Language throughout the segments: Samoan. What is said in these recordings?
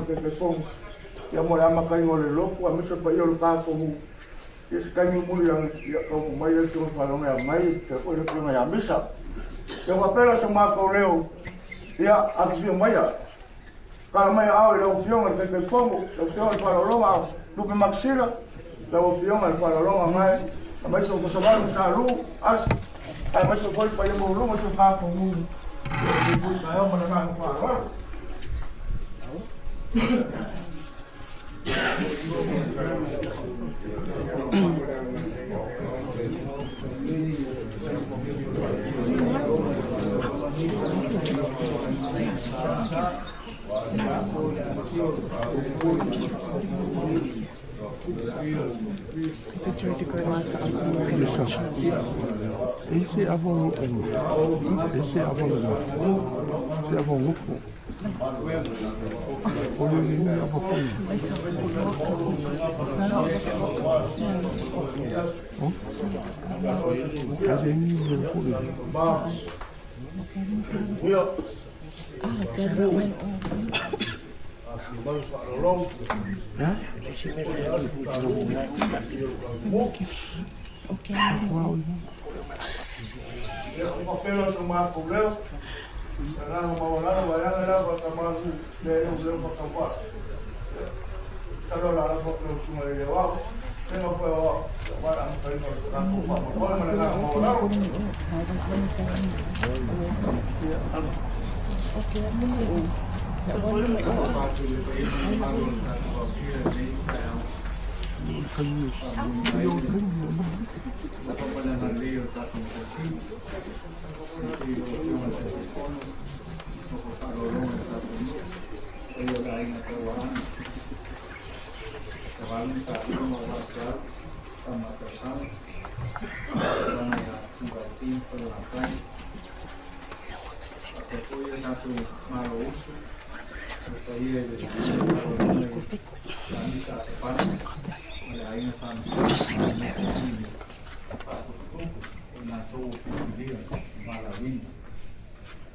Taitaifono, ia mo le amataina o le lotu aemaise le paia o le tatou ia se taimi mulimuli ane ia taunuu mai le Afioga i le Faalogo ia Mai faapea foi le Afioga ia Misa. Ia faapea la so matou leo, ia afifio maia, tala mai aao i lau Afioga i le Taitaifono, lau Afioga i le Faaaloaloga Lupe Makasila, lau Afioga i le Faaaloaloga Gae, aemaise o Fosavalu, Sa Lu, Asi, aemaise foi le paia maualuga o si o tatou nuu. Ia lenei foi taeao ma le agaga faaaloalo. Is it due to go live so Uncle Mo can watch? E se ava e se ava se ava ngofo. O le ni ava foi. Oh? Ka le ni le foi. Ah, good. When Ha? Okay. Wow. Ia faapea so matou leo, agaga maualalo vaeane lava tamalu le leo leo whakawā. Talo la la whakau sunga i le wao. Tēnā koe o au. Ia wā la amataina o le tatou faamoemoe ma le agaga maualalo.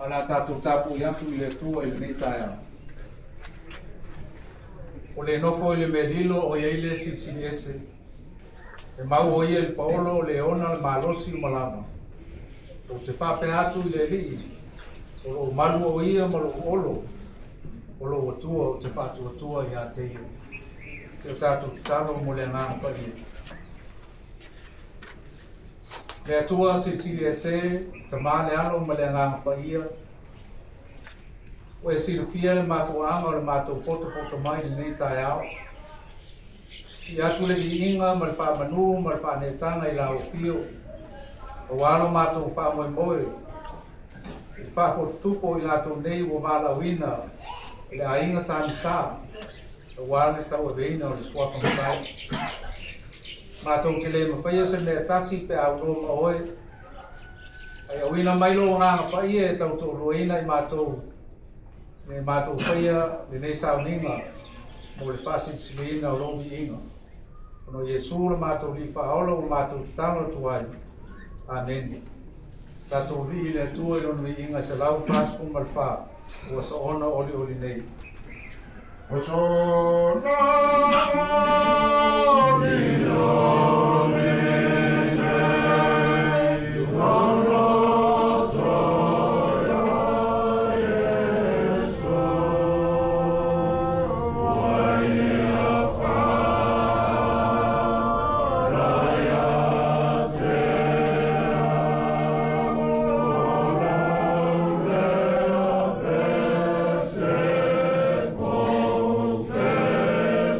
O le a tatou tapuai atu i le Atua i lenei taeao. O le nofo i le mea lilo o i ai le silisili ese. E mau o ia i le paolo o le ona le malosi o malama. Ou te faapea atu i le Alii, o lou malu o ia ma lou olo, o lou Atua ou te faatuatua ia te ia. Se o tatou tatalo mo le agaga paia. Le Atua silisili ese, Tama le Alo ma le Agaga Paia, ua e silafia le mafuaaga o le matou potopoto mai i lenei taeao. Sii atu le viiga ma le faamanu ma le faaneetaga i lau afio, aua lo matou faamoemoe i le faafotutupu o i latou nei ua valaauina e le aiga Sa Misa, aua le tauaveina o le suafa matai. Matou te le mafaia se mea tasi pe a aunoa ma oe. Ai auina mai lou agaga paia e tautoaluaina i matou, ina ia matou faia lenei sauniga mo le faasilisiliina o lou viiga. Ona o Iesu lo matou Alii Faaola ua matou tatalo atu ai. Amene. Tatou vii i le Atua i lona viiga e 144 ua soona olioli nei. Ua soona olioli nei, lou loto ia Iesu, ua ia fara ia te au, o lau lea pese fou, pese.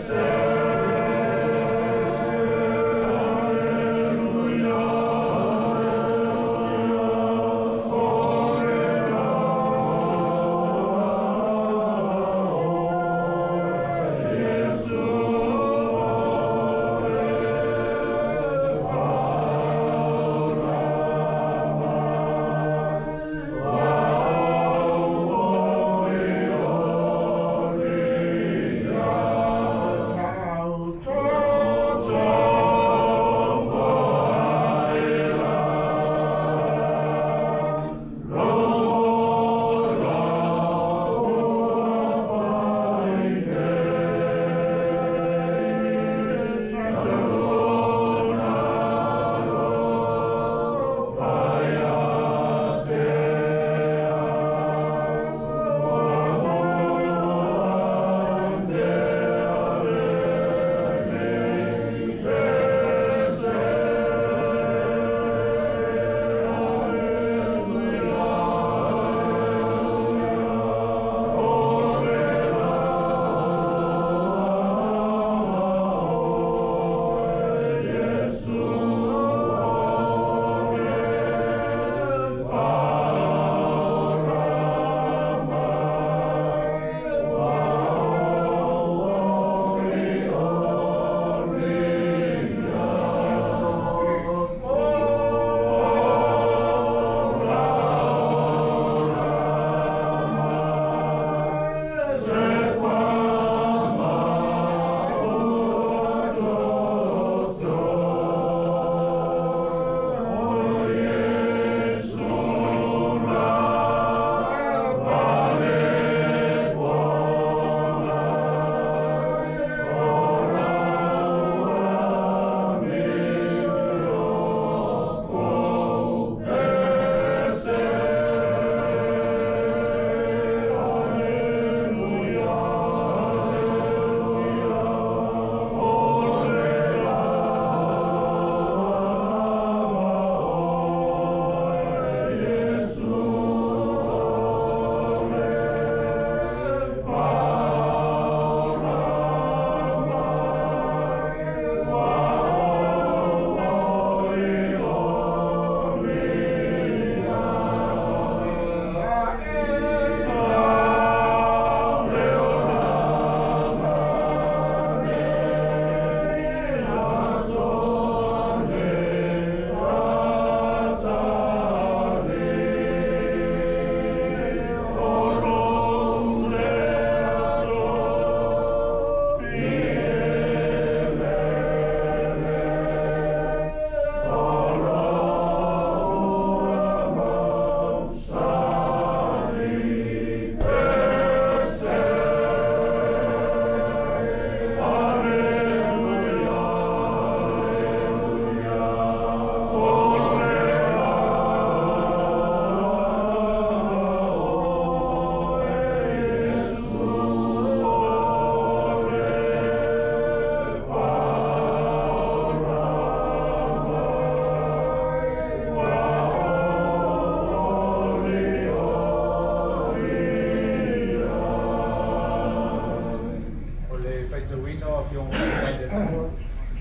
faitauina o Afioga Paia a le Atua,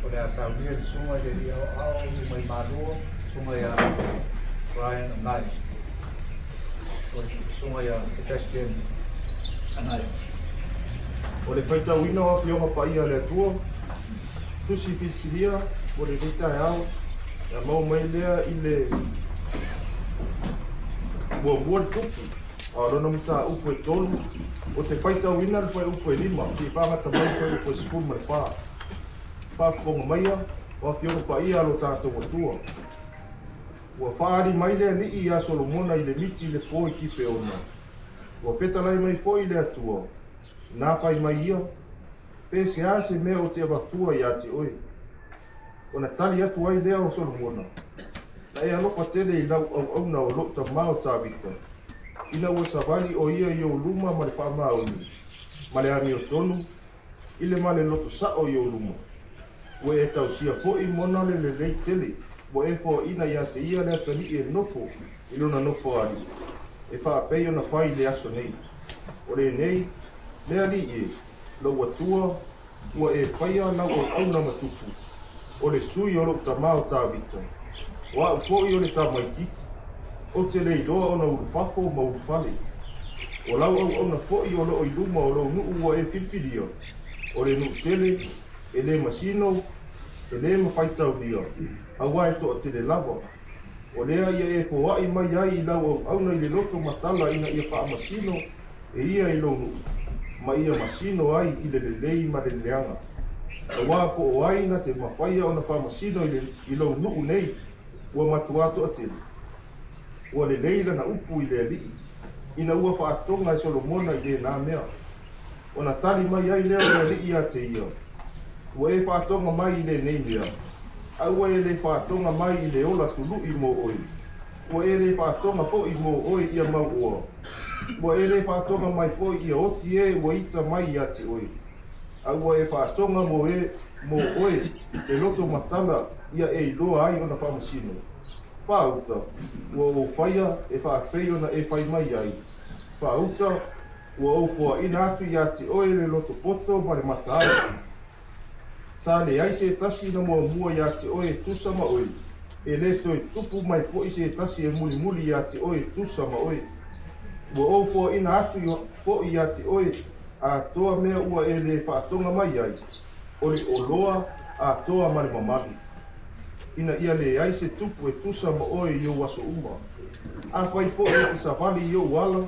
o le a saunia i le Susuga i le Alii Aoao i mai Malua, Susuga ia Brian Anaia. O le Susuga ia Sebastian Anaia. O le faitauina o Afioga Paia a le Atua, tusi filifilia mo lenei taeao, e maua mai lea i le muamua le tupu, a o lona mataupu e 3, o te faitauina le fuaiupu e 5, seia faagata mai le fuaiupu e 14. Faafofoga maia, o Afioga Paia a lo tatou Atua. Ua faaali mai le Alii iā Solomona i le miti i le po i Kipeona. Ua fetalai mai foi le Atua, na fai mai ia, Pe se a se mea ou te avatua iā te oe? Ona tali atu ai lea o Solomona, Na e alofa tele i lau auauna o lou tamā o Tavita, ina ua savali o ia i ou luma ma le faamaoni, ma le amiotonu, i le ma le loto sa'o i ou luma. Ua e tausia fo'i mona le lelei tele ua e foaina iā te ia le atalii e nofo i lona nofoalii, e faapei ona fai i le aso nei. O lenei, le Alii e, lou Atua, ua e faia lau auauna ma tupu, o le sui o lou tamā o Tavita, o a'u fo'i o le tamaititi, ou te le iloa ona ulufafo ma ulufale. O lau auauna fo'i o lo'o i luma o lou nu'u ua e filifilia, o le nu'u tele, e le masino, e le mafaitaulia, auā e to'atele lava. O lea ia e foa'i mai ai i lau auauna i le loto matala ina ia faamasino e ia i lou nuu, ma ia masino ai i le lelei ma le leaga. Auā po o ai na te mafaia ona faamasino i le i lou nuu nei ua matuā toatele. Ua lelei lana upu i le Alii, ina ua faatoga e Solomona i lena mea. Ona tali mai ai lea o le Alii iā te ia, Ua e faatoga mai i lenei mea, a ua e le faatoga mai i le ola tuluʻi mo oe. Ua e le faatoga foʻi mo oe ia mau oa. Ua e le faatoga mai foʻi ia oti e ua ita mai iā te oe. A ua e faatoga mo e mo oe le loto matala ia e iloa ai ona faamasino. Faauta, ua ou faia e faapei ona e fai mai ai. Faauta, ua ou foaina atu iā te oe le loto poto ma le mataala. Sa leai se tasi na muamua iā te oe e tusa ma oe, e le toe tupu mai foʻi se tasi e mulimuli iā te oe e tusa ma oe. Ua ou foaina atu foʻi iā te oe atoa mea ua e le faatoga mai ai, o le oloa atoa ma le mamalu, ina ia leai se tupu e tusa ma oe i ou aso uma. Afai foʻi e te savali i ou ala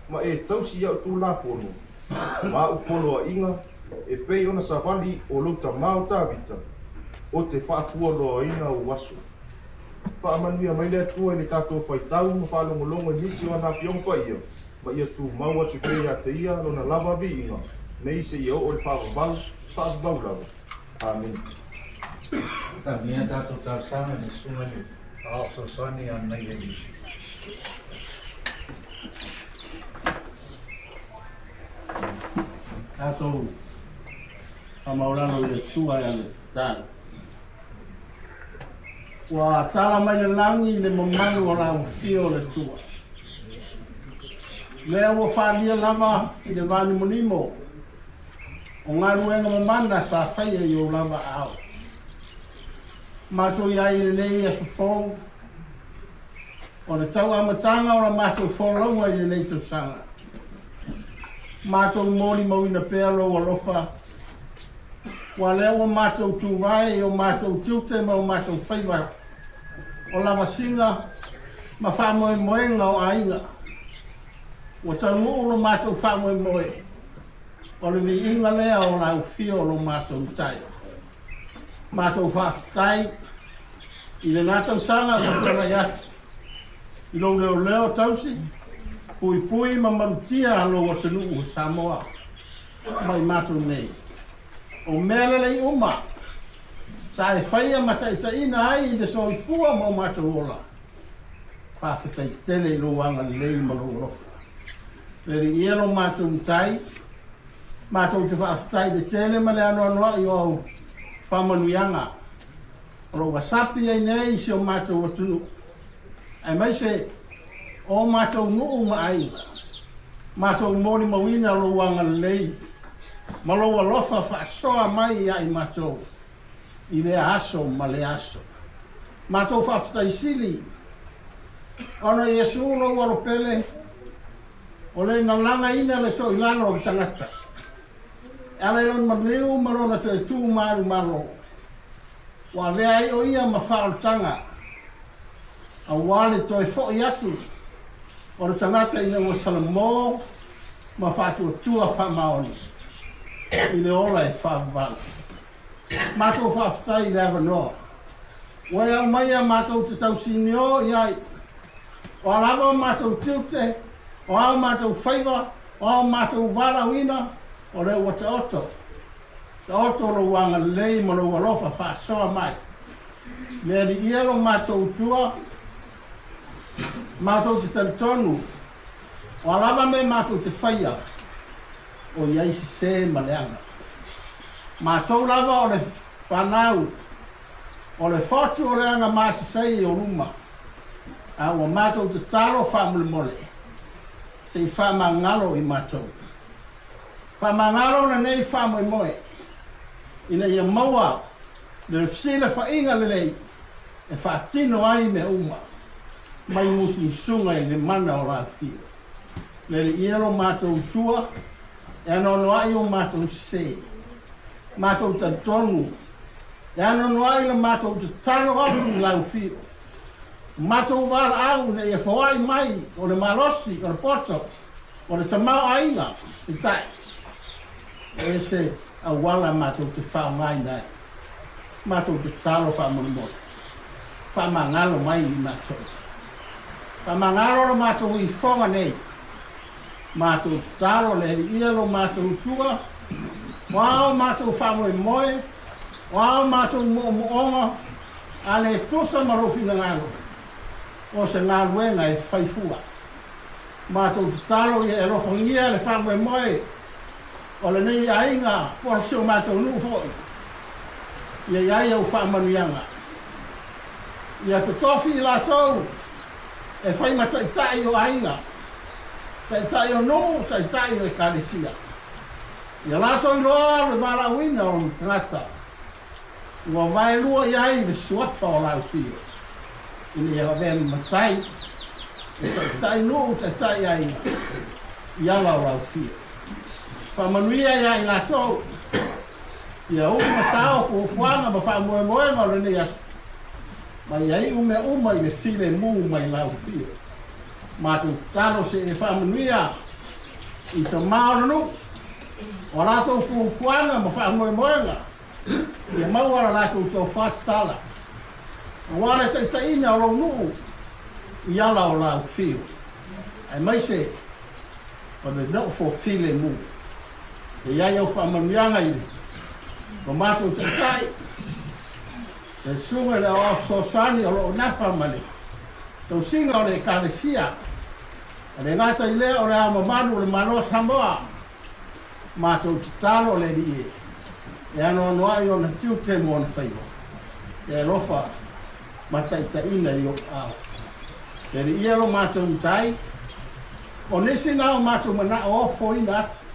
ma e tausi i a'u Tulafono, ma a'u poloaiga, e pei ona savali o lou tamā o Tavita, o te faafualoaina ou aso. Faamanuia mai le Atua i le tatou faitau ma faalogologo i nisi o ana Afioga Paia, ma ia tumau atu pea iā te Ia lona lava viiga, nei seia oo i le faavavau, faavavau lava. Amene. Samia tatou talosaga i le Susuga i le Aoao Fesoasoani ia Naieli. Tatou faamaulalo i le Atua e ale tatalo. Ua tala mai le lagi i le mamalu o lau afio o le Atua. Lea ua faalia lava i le vanimonimo o galuega mamana sa faia i ou lava aao. Matou i ai i lenei aso fou, O le tau amataga o la matou folauga i lenei tausaga. Matou molimauina pea lou alofa, ua lea ua matou tuvae i o matou tiute ma o matou faiva o lavasiga ma faamoemoega o aiga. Ua taunuu lo matou faamoemoe, o le viiga lea o lau afio o lo matou Matai. Matou faafetai i lena tausaga ua tuanai atu i lou leoleo tausi, puipui ma malutia lou atunuu o Samoa mai matou nei. O mea lelei uma sa e faia ma taitaiina ai i le soifua ma o matou ola, faafetai tele i lou agalelei ma lou alofa. Le Alii e lo matou Matai, matou te faafetai i le tele ma le anoanoai o au faamanuiaga o lo o wasapi ai nei i si o matou atunuu, aemaise o matou nuu ma aiga, matou molimauina lou agalelei ma lou alofa faasoa mai ia i matou i lea aso ma lea aso. Matou faafetai sili ona o Iesu lou Alo pele, o le na lagaina le toilalo o le tagata, e ala i lona maliu ma lona toe tu manumalo, ua avea ai o ia ma faaolataga auā le toe fo'i atu o le tagata ina ua salamo ma faatuatua faamaoni i le ola e faavavau. Matou faafetai i le avanoa ua e aumaia matou te tausinio i ai. O a lava o matou tiute, o a o matou faiva, o a o matou valaauina, o lea ua taoto, taoto lou agalelei ma lou alofa faasoa mai. Le Alii e lo matou Utua, matou te talitonu, o a lava mea matou te faia, o i ai sesē ma leaga. Matou lava o le fanau, o le fotu o le aga masasai o luma, a ua matou tatalo faamolemole, se i faamagalo i matou. Faamagalo lenei faamoemoe, ina ia maua le fesilafaiga lelei e faatino ai mea uma mai musumusuga i le mana o la Afio. Le Alii e lo matou Utua, e anoanoai o matou sesē. Matou talitonu, e anoanoai la matou tatalo atu i lau Afio. O matou valaau ina ia foai mai o le malosi, o le poto, o le tamaoaiga, peitai, e ese auala matou te faaaogaina ai. Matou tatalo faamolemole, faamagalo mai i matou. Faamagalo lo matou ifoga nei. Matou tatalo le Alii lo matou Utua, o a o matou faamoemoe, o a o matou moomooga, a le tusa ma lou finagalo, o se galuega e fai fua. Matou tatalo ia e alofagia le faamoemoe o lenei aiga po o si o matou nuu foi, ia i ai au faamanuiaga. Ia totofi i latou e fai ma taitai o aiga, taitai o nuu, taitai o ekalesia. Ia latou iloa le valaauina o le tagata ua vaelua i ai le suafa o lau fio, ina ia avea ma matai e taitai nuu, taitai aiga i ala o lau fio. Faamanuia ia i latou, ia uu ma sao fuafuaga ma faamoemoega o lenei aso, ma ia iu mea uma i le filemu mai lau fio. Matou tatalo se e faamanuia i tama o le nuu, o a latou fuafuaga ma faamoemoega, ia maua la latou tofa tatala, aua le taitaiina o lou nuu i ala o lau fio, aemaise o le nofo filemu. E i ai au faamanuiaga i lo matou taitai, le susuga i le Aoao Fesoasoani o lo o nafa ma le tausiga o le Ekalesia, e le gata i lea o le Ao Mamalu o le Malo o Samoa. Matou tatalo le Alii e, e anoanoai ona tiute ma ona faiva, e alofa ma taitaiina i ou aao. Le Alii e lo matou matai, o nisi na o matou manao ofoina atu,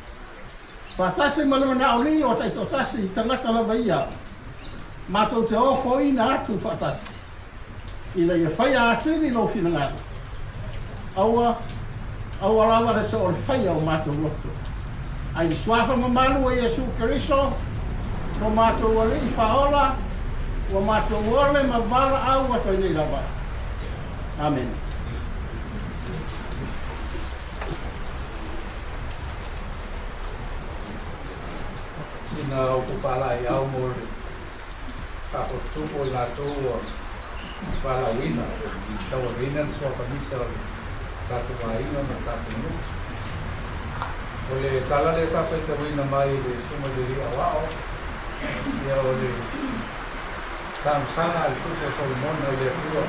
faatasi ma le manao lilo o taitoatasi i tagata lava ia, matou te ofoina atu faatasi, ina ia faia atili lou finagalo. Aua, aua lava le soo o le faia o matou loto. Ai le suafa mamalu o Iesu Keriso, lo matou Alii faaola, ua matou ole ma valaau atu ai nei lava. Amene. Sina upu faalaeiau mo le faafotutupu o i latou ua valaauina e tauaveina le suafa misa o le tatou aiga ma le tatou nuu. O le tala lea sa faitauina mai i le Susuga i le Alii Aoao, ia o le talosaga a le Tupu o Solomona i le Atua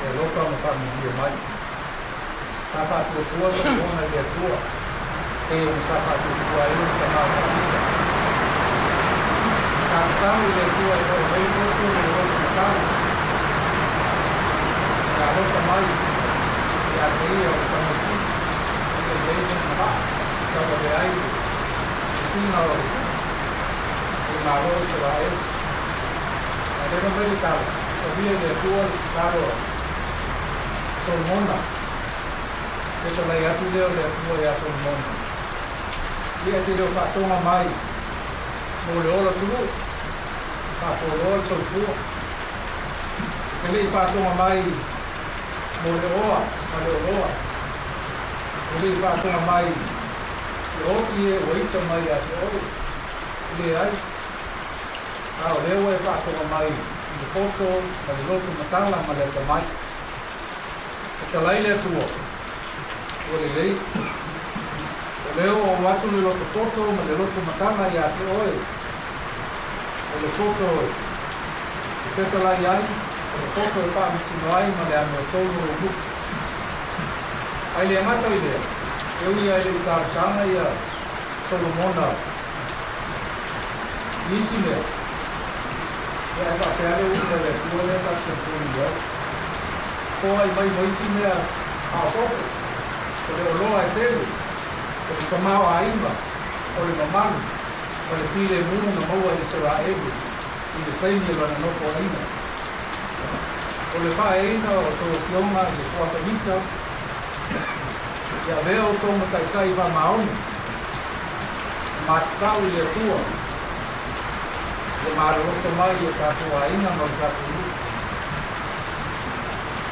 e alofa ma faamanuia mai. Sa faatuatua Solomona i le Atua, pei ona sa faatuatua ai lona tama o Tavita. Sa tatalo i le Atua e to'o mai loto le loto matau, e alofa mai ia te ia o le tamaitiiti, e lelei lona vaa e tauave ai le tofiga o le Malo o Isaraelu. A o lea fai mai le tala, talia e le Atua le tatalo a Solomona, fetalai atu lea o le Atua ia Solomona, Ia e te le o faatoga mai mo le ola atunuu, faapoloa le soifua. E te le i faatoga mai mo le oa ma le oloa, e te le i faatoga mai e oti e ua ita mai ia te oe, e leai, a o lea ua e faatoga mai i le poto ma le loto matala ma le atamai. Fetalai le Atua, ua lelei, o lea ua ou atu le loto poto ma le loto matala ia te oe, o le poto e fetalai ai, o le poto e faamasino ai ma le amiotonu o lou nuu. Ae le gata i lea, e ui lava e le i talosaga ia Solomona i isi mea, ia ae faapea le upu a le Atua lea ta te telefoni i ai, Toai mai ma isi mea faaopoopo, o le oloa e tele, o le tamaoaiga, o le mamalu, ma le filemu na maua e Isaraelu i le taimi o lana nofoaiga. O le faaeaina o tou afioga i le Suafa Misa, ia avea outou ma taitai faamaoni, ma matatau i le Atua, ia maloloto mai i o tatou aiga ma lo tatou nuu.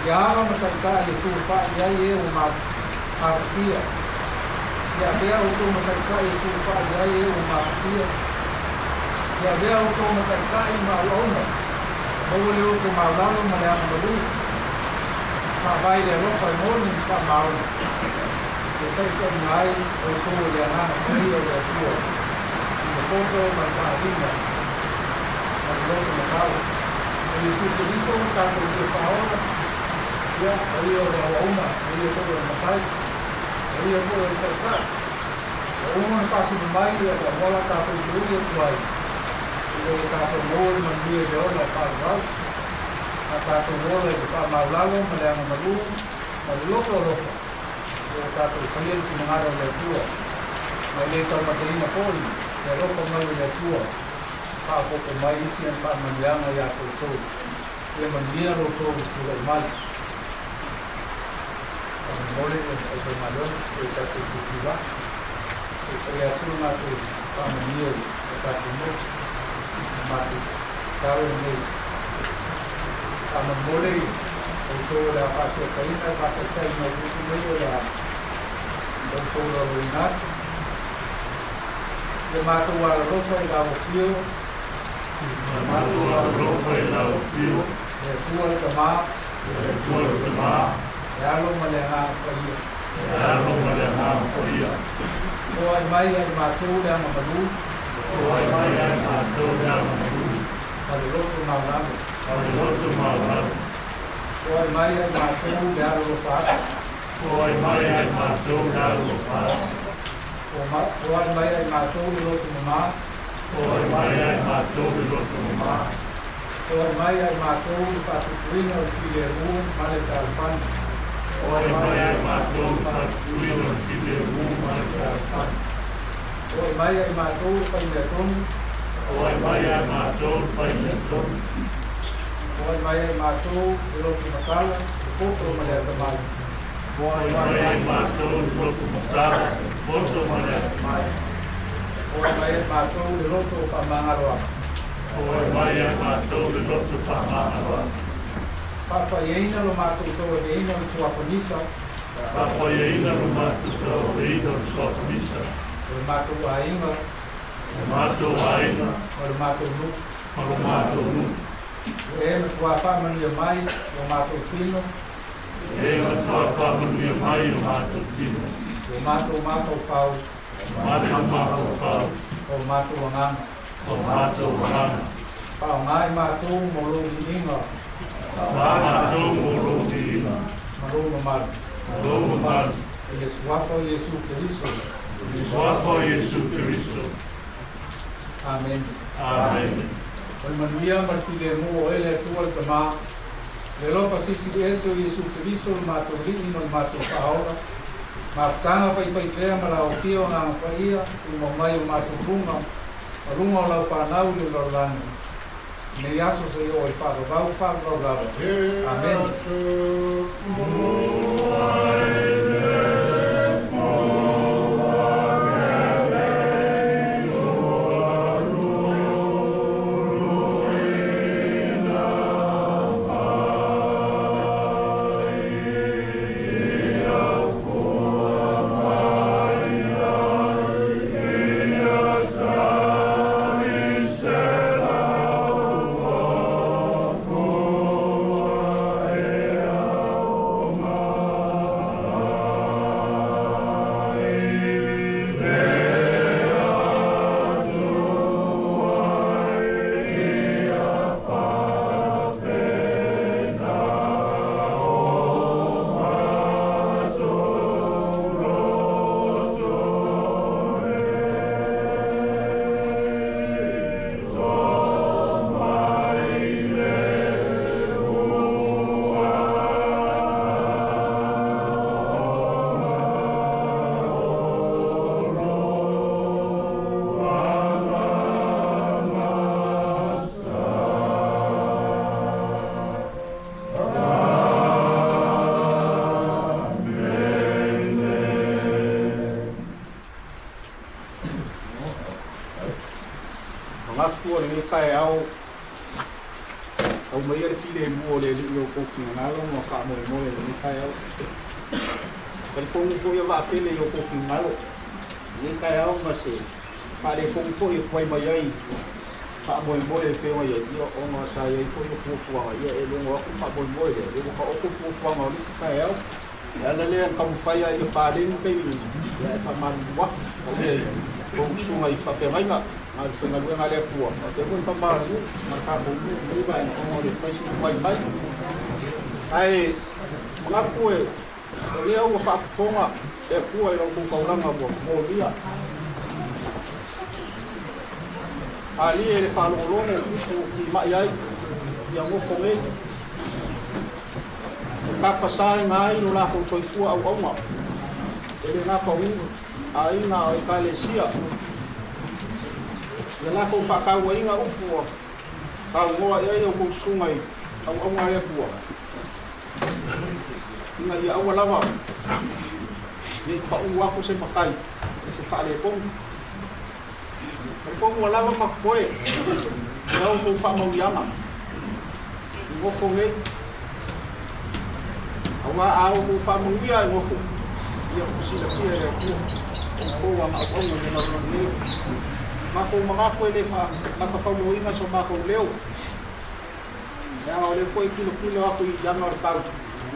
Ia ava ma taitai e sulufai i ai e ua mafatia. Ia avea outou ma taitai e sulufai i ai e ua mafatia. Ia avea outou ma taitai ma auauna, maua le loto maualalo ma le agamalu, faavae i le alofa e moni ma faamaoni, ia taitaiina ai outou e le Agaga Paia o le Atua i le poto ma le faaaliga ma le loto matala. O Iesu Keriso lo tatou Alii Faaola, ia, o Ia o le auauna, o Ia foi o le Matai, o Ia foi o le Taitai. Ua uma ona faasino mai le auala tatou te ui atu ai, ina ia tatou maua le manuia i le ola e faavavau, a tatou ola i le faamaulalo ma le agamalu ma le loto alofa, ua tatou faia le finagalo o le Atua, ma e le taumateina foi le alofa mai o le Atua, faaopoopo mai isi ana faamanuiaga ia te outou. Ia manuia lo outou tulai mai. Faamolemole le aufaigaluega e o tatou tuutuulā, se i faia atu le matou faamanuia i lo tatou motu, le matou tatalo lenei. Faamolemole outou o le a faatuataina e faataitai mai upu nei o le a outou lauina atu. Ia matou alolofa i lau afio. Ia matou alolofa i lau afio. Le Atua le Tama. Le Atua le Tama. Le Alo ma le Agaga Paia. Le Alo ma le Agaga Paia. Toai mai ia i matou le agamalu. Toai mai ia i matou le agamalu. Ma le loto maualalo. Ma le loto maualalo. Toai mai ia i matou le alolofa atu. Toai mai ia i matou le alolofa atu. Toai mai ia i matou le loto mama. Toai mai ia i matou le loto mama. Toai mai ia i matou le faatupuina o le filemu ma le fealofani. Toai mai ia i matou le faatupuina o le filemu ma le fealofani. Toai mai ia i matou le faimea tonu. Toai mai ia i matou le faimea tonu. Toai mai ia i matou le loto matala, le poto ma le atamai. Toai mai ia i matou le loto matala, le poto ma le atamai. Toai mai ia i matou le loto faamagalo atu. Toai mai ia i matou le loto faamagalo atu. Faapaiaina lo matou tauaveina o le Suafa Misa. Faapaiaina lo matou tauaveina o le Suafa Misa. O le matou aiga. O le matou aiga. Ma lo matou nuu. Ma lo matou nuu. Ua e matua faamanuia mai i o matou tino. Ua e matua faamanuia mai i o matou tino. I o matou mafaufau. O matou mafaufau. Ma o matou agaga. Ma o matou agaga. Faaaoga i matou mo lou viiga. Faaaoga matou mo lou viiga. Ma lou mamalu. Ma lou mamalu. I le Suafa o Iesu Keriso. I le Suafa o Iesu Keriso. Amene. Amene. O le manuia ma le filemu o oe le Atua le Tama, le alofa silisili ese o Iesu Keriso lo matou Alii ma lo matou Faaola, Mafutaga faifaipea ma lau Afio Agaga Paia, tumau mai o matou luga ma luga o lau fanau i le lalolagi i nei aso seia oo i le faavavau faavavau lava. Amene. Manatu o lenei taeao, aumaia le filemu o le Alii i o outou finagalo ma faamoemoe i lenei taeao. Talitonu foi a vaatele i o outou finagalo i lenei taeao ma se faaletonu foi e tuai mai ai faamoemoe e pei ona i ai, ia ona sa i ai foi o fuafuaga, ia e logo atu le faamoemoe lea, ia ua taoto fuafuaga o le isi taeao. O le ala lea na taumafai ai ia paleni le taimi nei, ia ae faamalulu atu i a outou susuga i faafeagaiga ma le faigaluega a le Atua, faapea foi le tama o le nuu ma le tatou nuu i lenei vaega ona o le fai si tuai mai. Ae manatu e o lea ua faafofoga le Atua i la outou taulaga ua molia. Alie le faalogologo upu ua timai ai ia nofo nei. E tapasaina ai lo latou soifua auauna, e le gata o nuu, aiga a o Ekalesia. Ia latou faatauaina upu ua saunoa i ai a outou susuga i auauna a le Atua, ina ia aua lava ne i pau atu se matai i se faaletonu. Talitonu ua lava ma totoe i a outou faamauiaga i nofo nei, auā a outou faamanuia e nofo, ia ua silafia e le Atua outou aga auauna i le lalolagi nei. Matou manatu e le faamatafauloina so matou leo, leaga o lea foi e tilotilo atu i aga o le tau,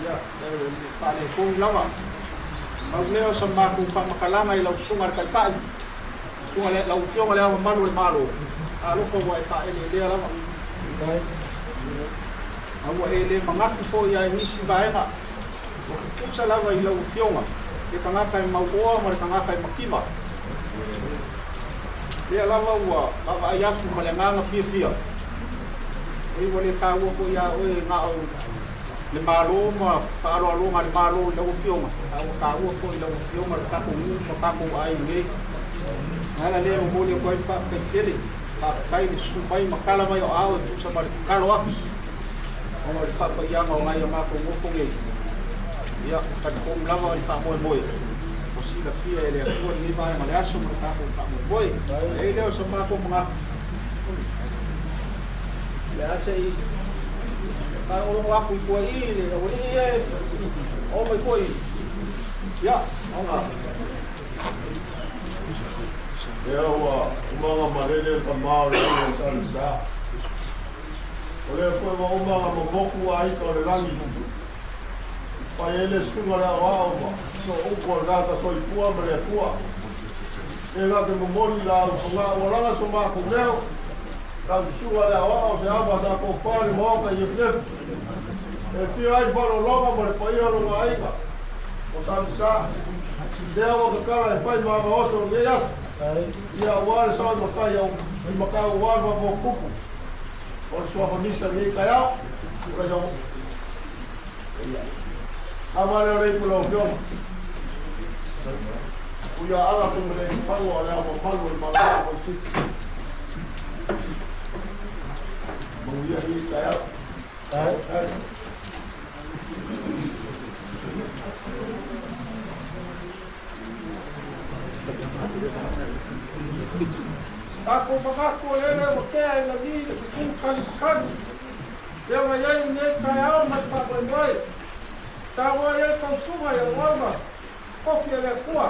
ia e faaletonu lava. Pau lea o sa matou faamatalaga i lau Susuga i le Taitai, Susuga le, lau Afioga i Le Ao Mamalu o le Malo, talofa ua e faaeleelea lava. A ua e le manatu foi i nisi vaega, ua tutusa lava i lau Afioga le tagata e mauoa ma le tagata e mativa. Lea lava ua vaavaai atu ma le agaga fiafia, oi ua le taua foi ia oe na o le Malo ma faaaloaloga a le Malo i lau Afioga, a ua taua foi i lau Afioga le tatou nuu ma tatou aiga nei. O le ala lea e momoli atu ai le faafetai tele, faafetai le susu mai ma tala mai o aao e tusa ma le tatalo atu ona o le faapaiaga o nai a matou nofo nei. Ia, talitonu lava i le faamoemoe ua silafia e le Atua lenei vaega o le aso ma le tatou faamoemoe. E i ai lea o se matou manatu, o le a se i faalogologo atu i tua i i le aualii ia e oo mai foi. Ia, ona. Lea ua umaga malele le tama o le alii o Salesa. O lea foi ua umaga momoku aiga o le lagi. Fai ai le susuga le aoao ma sooupu o le tagata soifua ma le Atua. E la te momoli la au fogaa ua laga so matou leo, lau susuga le aoao se ava sa tofa le maota i Efulefu. E fia ai faalologa ma le paia o lona aiga o Samisa. Lea ua tatala e fai ma agaoso o lenei aso. Ia aua le sao i matai au i matau aua le faafofoga tupu o le suafa misa i lenei taeao. Tulai sau. Ava lea o le ipu lau Afioga. Tuiaana Tuimalealiifano o Le Ao Mamalu o le Malo o Samoa. Manuia lenei taeao. Faafetai. Tatou manatu o lele ua tea i lagi le fetu kalikali. Lea ua i ai lenei taeao ma le faamoemoe. Saunoa i ai tausuga i auauna tofi a le Atua,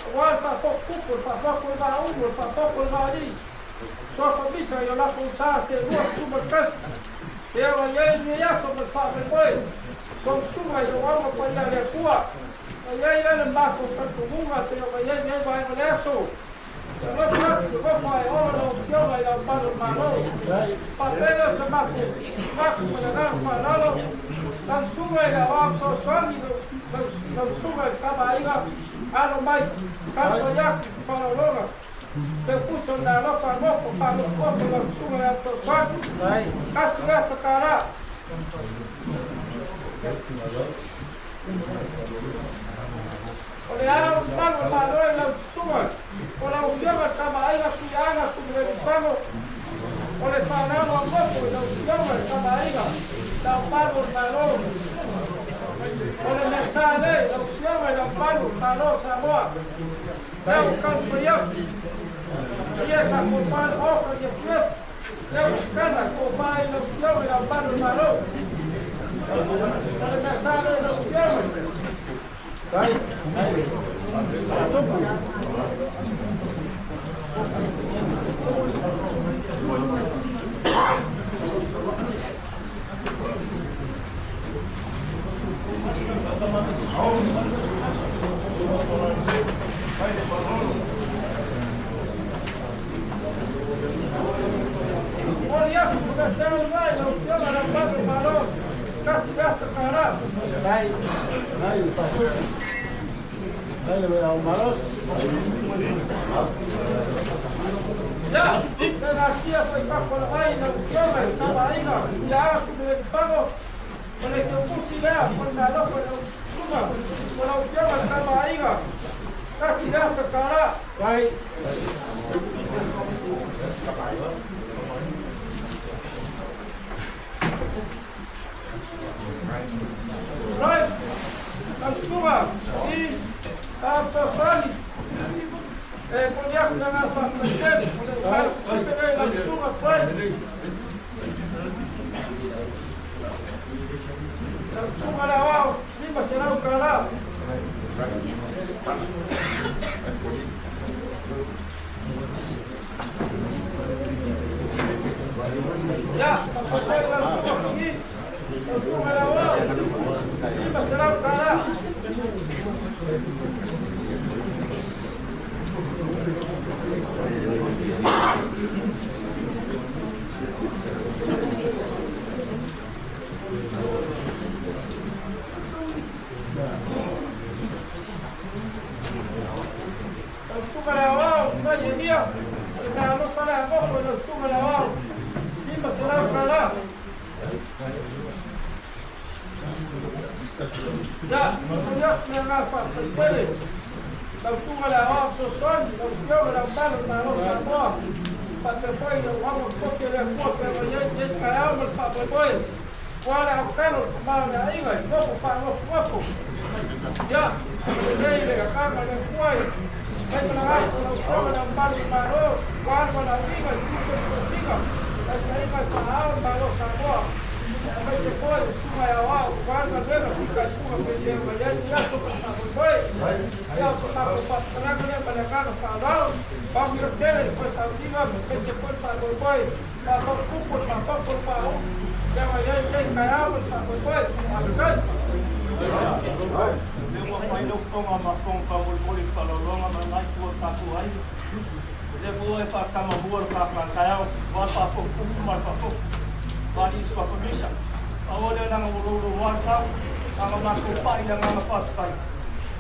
aua le faafotutupu, le faafotu o le vaaulu, le faafotu o le vaalii, suafa misa i o latou sa seelua 11. Lea ua i ai lenei aso ma le faamoemoe, tausuga i auauna paia a le Atua. Ua i ai la le matou talitonuga pei ona i ai lenei vaega o le aso. Ia alofa atu, alofa ae ola lau Afioga i le Ao Mamalu o le Malo. Faapea lea o se matou manatu ma le agaga faaaloalo, lau Susuga i le Aoao Fesoasoani, lau Susuga i le Tama a Aiga, alo mai, taumafai atu i faaaloaloga, teupusa o le alofa nofo faanofonofo lau Susuga i le Aoao Fesoasoani, $1,000. O le Ao Mamalu o le Malo i lau Susuga, o lau Afioga i le Tama a Aiga Tuiaana Tuimalealiifano, o le faalalo a nofo i lau Afioga i le Tama a Aiga, le Ao Mamalu o le Malo. O le mea sa lea i lau Afioga i le Ao Mamalu o le Malo o Samoa, lea ua taumafai atu, ia sa tofa le Maota i Afiafi, lea ua tatala tofa i lau Afioga i le Ao Mamalu o le Malo. O le mea sa lea i lau Afioga. Momoli atu le mea sa lena i lau Afioga i le Ao Mamalu o le Malo, $1,000. Ia, e natia foi fakola i lau Afioga i le Tama a Aiga, Tuiaana Tuimalealiifano, o le teupusi lea o le meaalofa i lau Susuga, o lau Afioga i le Tama a Aiga, $1,000. Right, lau Susuga i sa fesoasoani, e momoli atu le agaga faafetai tele, o le alafatipe lea i lau Susuga Tuai. Lau Susuga le Aoao, $500. Ia, faapea lau Susuga Fugi, lau Susuga le Aoao, $500. Lau Susuga le Aoao, mai Elia, o le mea alofa lea nofo i lau Susuga le Aoao, $500. Ia, momoli atu le agaga faafetai tele, lau Susuga le Aoao Fesoasoani, lau Afioga i le Ao Mamalu o le Malo o Samoa, faapea foi lau auga tofi a le Atua pei ona i ai lenei taeao ma le faamoemoe, ua le autalo le tama o le aiga i nofo faanofonofo. Ia, lelei le agaga o le Atua i mai malaga lau Afioga i le Ao Mamalu o le Malo, ua le valaauina i tiute ma tofiga, taitaiga i faaao le Malo o Samoa, aemaise foi o susuga i aoao, ua le galuega fitaituga pei ona i ai lenei aso ma le faamoemoe. Ia, o se matou faamatalaga lea ma le agaga faaaloalo, manuia tele le toe sauniga, aemaise foi le faamoemoe, faafotutupu le faafotu o le faaulu, lea ua i ai lenei taeao ma le faamoemoe. Faafetai. Lea ua fai lau fofoga ma fofoga faamolemole i le faaaloaloga ma lena itu o le tatou aiga. O lea foi ua e faatamamua le taeao, aua le faafotutupu ma le faafotu, aua alii suafa misa. Pau lea leaga ua louloua le tau, na ona matou pai i le agaga faafetai.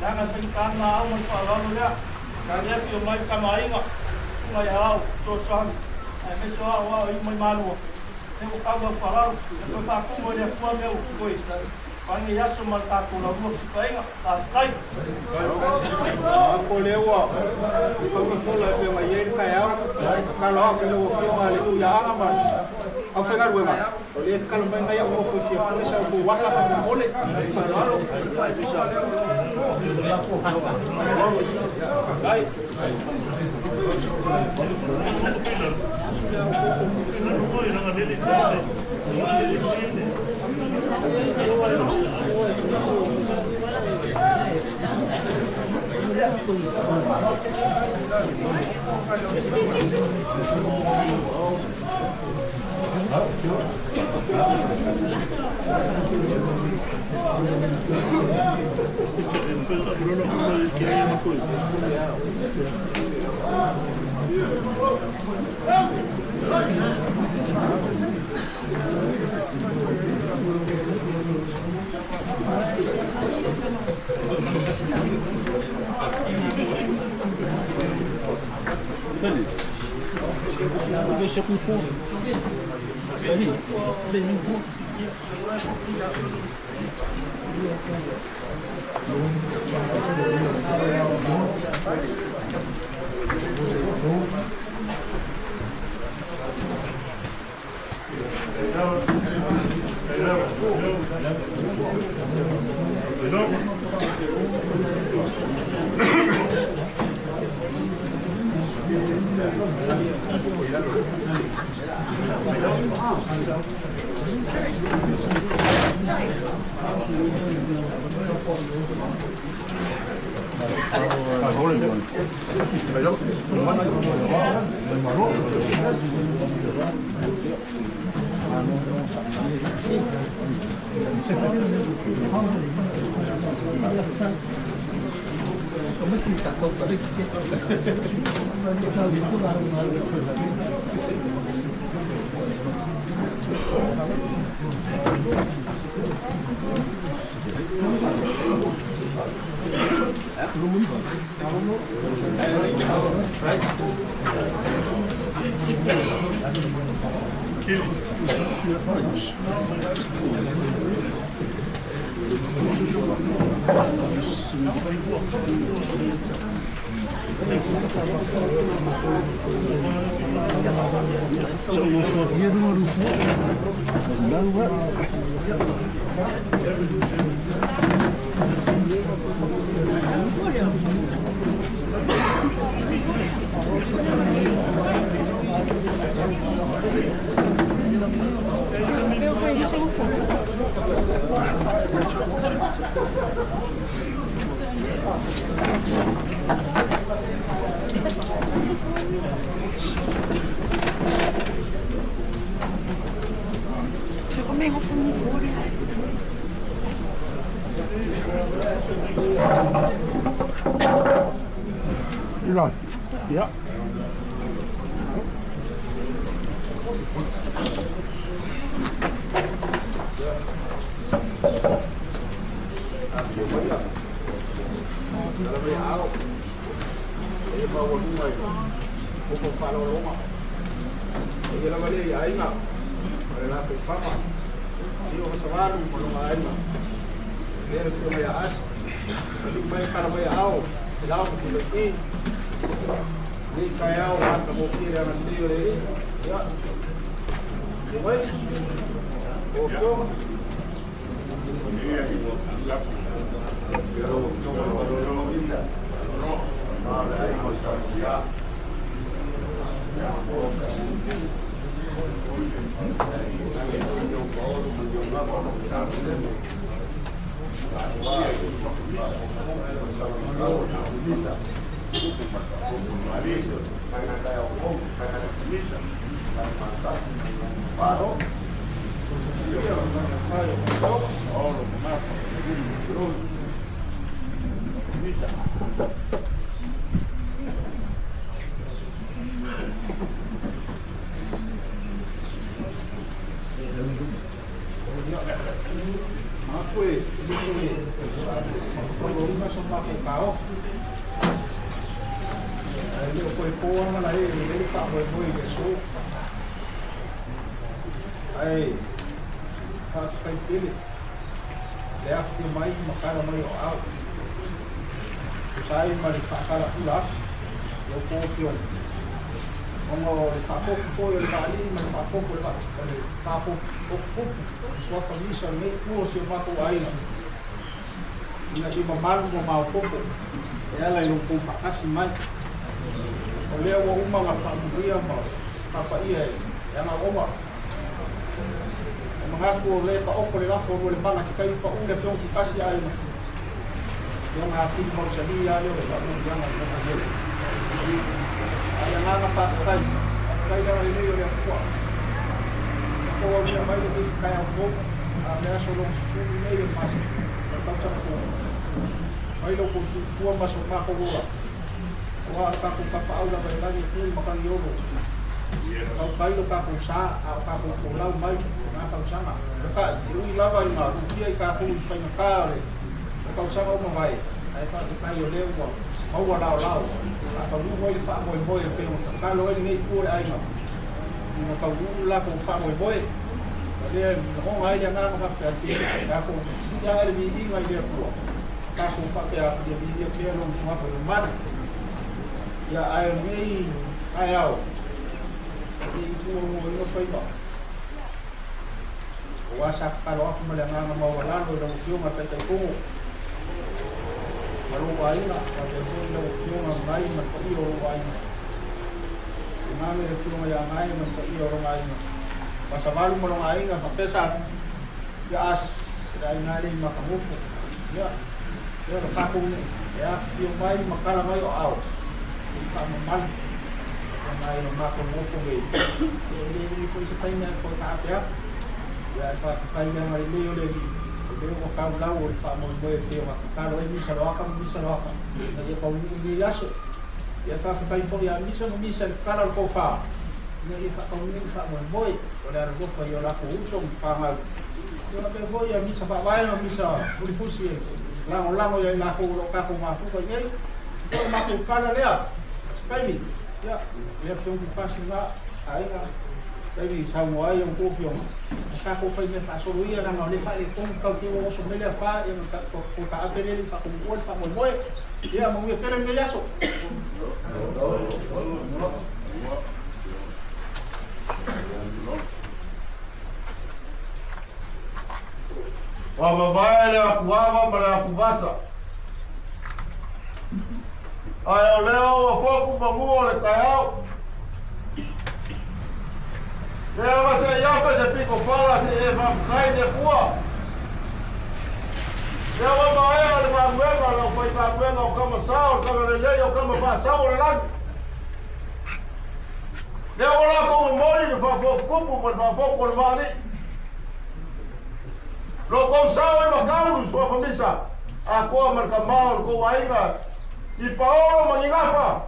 Leaga e faigata na au ma le faaaloalo lea. Lea afio mai le Tama a Aiga, susuga ia Ao, fesoasoani, aemaise o ao ao i mai Malua. Lea ua tau lau faaaloalo, ia toe faatumu e le Atua mea ua totoe. Lenei aso ma le tatou laulua fesilafaiga. Faafetai. Po lea ua tauni fola e pei ona i ai le taeao, e tatalo atu i lau Afioga le Tuiaaga ma le aufaigaluega, o lea e tatalo mai nai au nofo e fia pue sa outou ata faamolemole. Faaaloalo. Eli. Ia. le afifio mai ma tala mai o aao tusa ai ma le faatalapula atu i a outou afioga, ona o le faafofu foi o le vaalii ma le faafofu o le faafofupupu suafa misa o lenei itu o si o matou aiga, ina ia mamalu ma maopoopo e ala i lo outou faatasi mai. O lea ua uma ona faamanuia ma faapaia e Agaoga. E manatu o lea e taoto le lafo o le maga se taimi pau le afioga Tutasi aiga. Ia ona atili mausali lava lea o le faamanuiaga i lona lele. A o le agaga faafetai, faafetai le agalelei o le Atua. Ua outou aulia mai lenei taeao fou, a o le aso lona 10 lenei o le masina o le tausaga fou. Mai lo outou soifua ma so matou ola, aua o le tatou tapaau lava i le lagi e tu i matagi olo. Tautai lo tatou sa a o tatou folau mai i lena tausaga. Peitai, e ui lava ina lutia i tatou i faigata o le tausaga ua mavae, ae faafetai o lea ua maua laolao e faataunuu ai le faamoemoe e pei ona tatalo ai lenei itu o le aiga ina taunuu le latou faamoemoe. O lea e lagona ai le agaga faapea, tatou fesili ae le viiga i le Atua, tatou faapea atu, ia viia pea lona suafa mamalu. Ia, ae o lenei taeao, e le i tuuanuaina faiva, aua sa tatalo atu ma le agaga maualalo i lau Afioga le Taitaifono ma lou aiga, faapea foi lau Afioga Ngai ma le paia o lou aiga. Tainane le Afioga ia Gae ma le paia o lona aiga, Pasavalu ma lona aiga, faapea sa ia Asi, le aiga lea i Matanofo. Ia, ia lo tatou nuu e afifio mai ma tala mai o aao i faamamalu ona ai lo matou nofo nei. E le umi foi se taimi ae toe taape atu. Ia ae faafetai le agalelei o le Alii, o lea ua tau lau o le faamoemoe e pei ona tatalo ai Misa Loaka ma Misa Loaka ina ia taunuu lenei aso. Ia faafetai foi ia Misa ma Misa i le tatala o le tofa ina ia faataunuu le faamoemoe o le alolofa i o latou uso ma fanau. Ia faapea foi ia Misa Faavae ma Misa Fulifusi e lagolago ia i latou o lo o tatou mafuta i nei. Ia o le matou tala lea, se taimi, ia, lea Afioga Tupasi na aiga, taimi saunoa ai a outou afioga, o tatou fai mea faasolo ia, leaga o lea e faaletonu tau te ua oso mai le afa, ia ma ko taape lea le i faataunuu le faamoemoe. Ia, manuia tele lenei aso. Ua mavae le atuava ma le atuvasa. Ae o lea ua foku pagua o le taeao. Lea ua se i afe se pito fala se e faafetai le Atua. Lea ua maea le galuega o le aufaigaluega o tama sa o le tagalelei o tama faasau o le lagi. Lea ua latou momoli le faafofutupu ma le faafofu o le vaalii. Lo tou sao i Makaulu, suafa misa, atoa ma le tama o le tou aiga i Paolo ma Nigafa.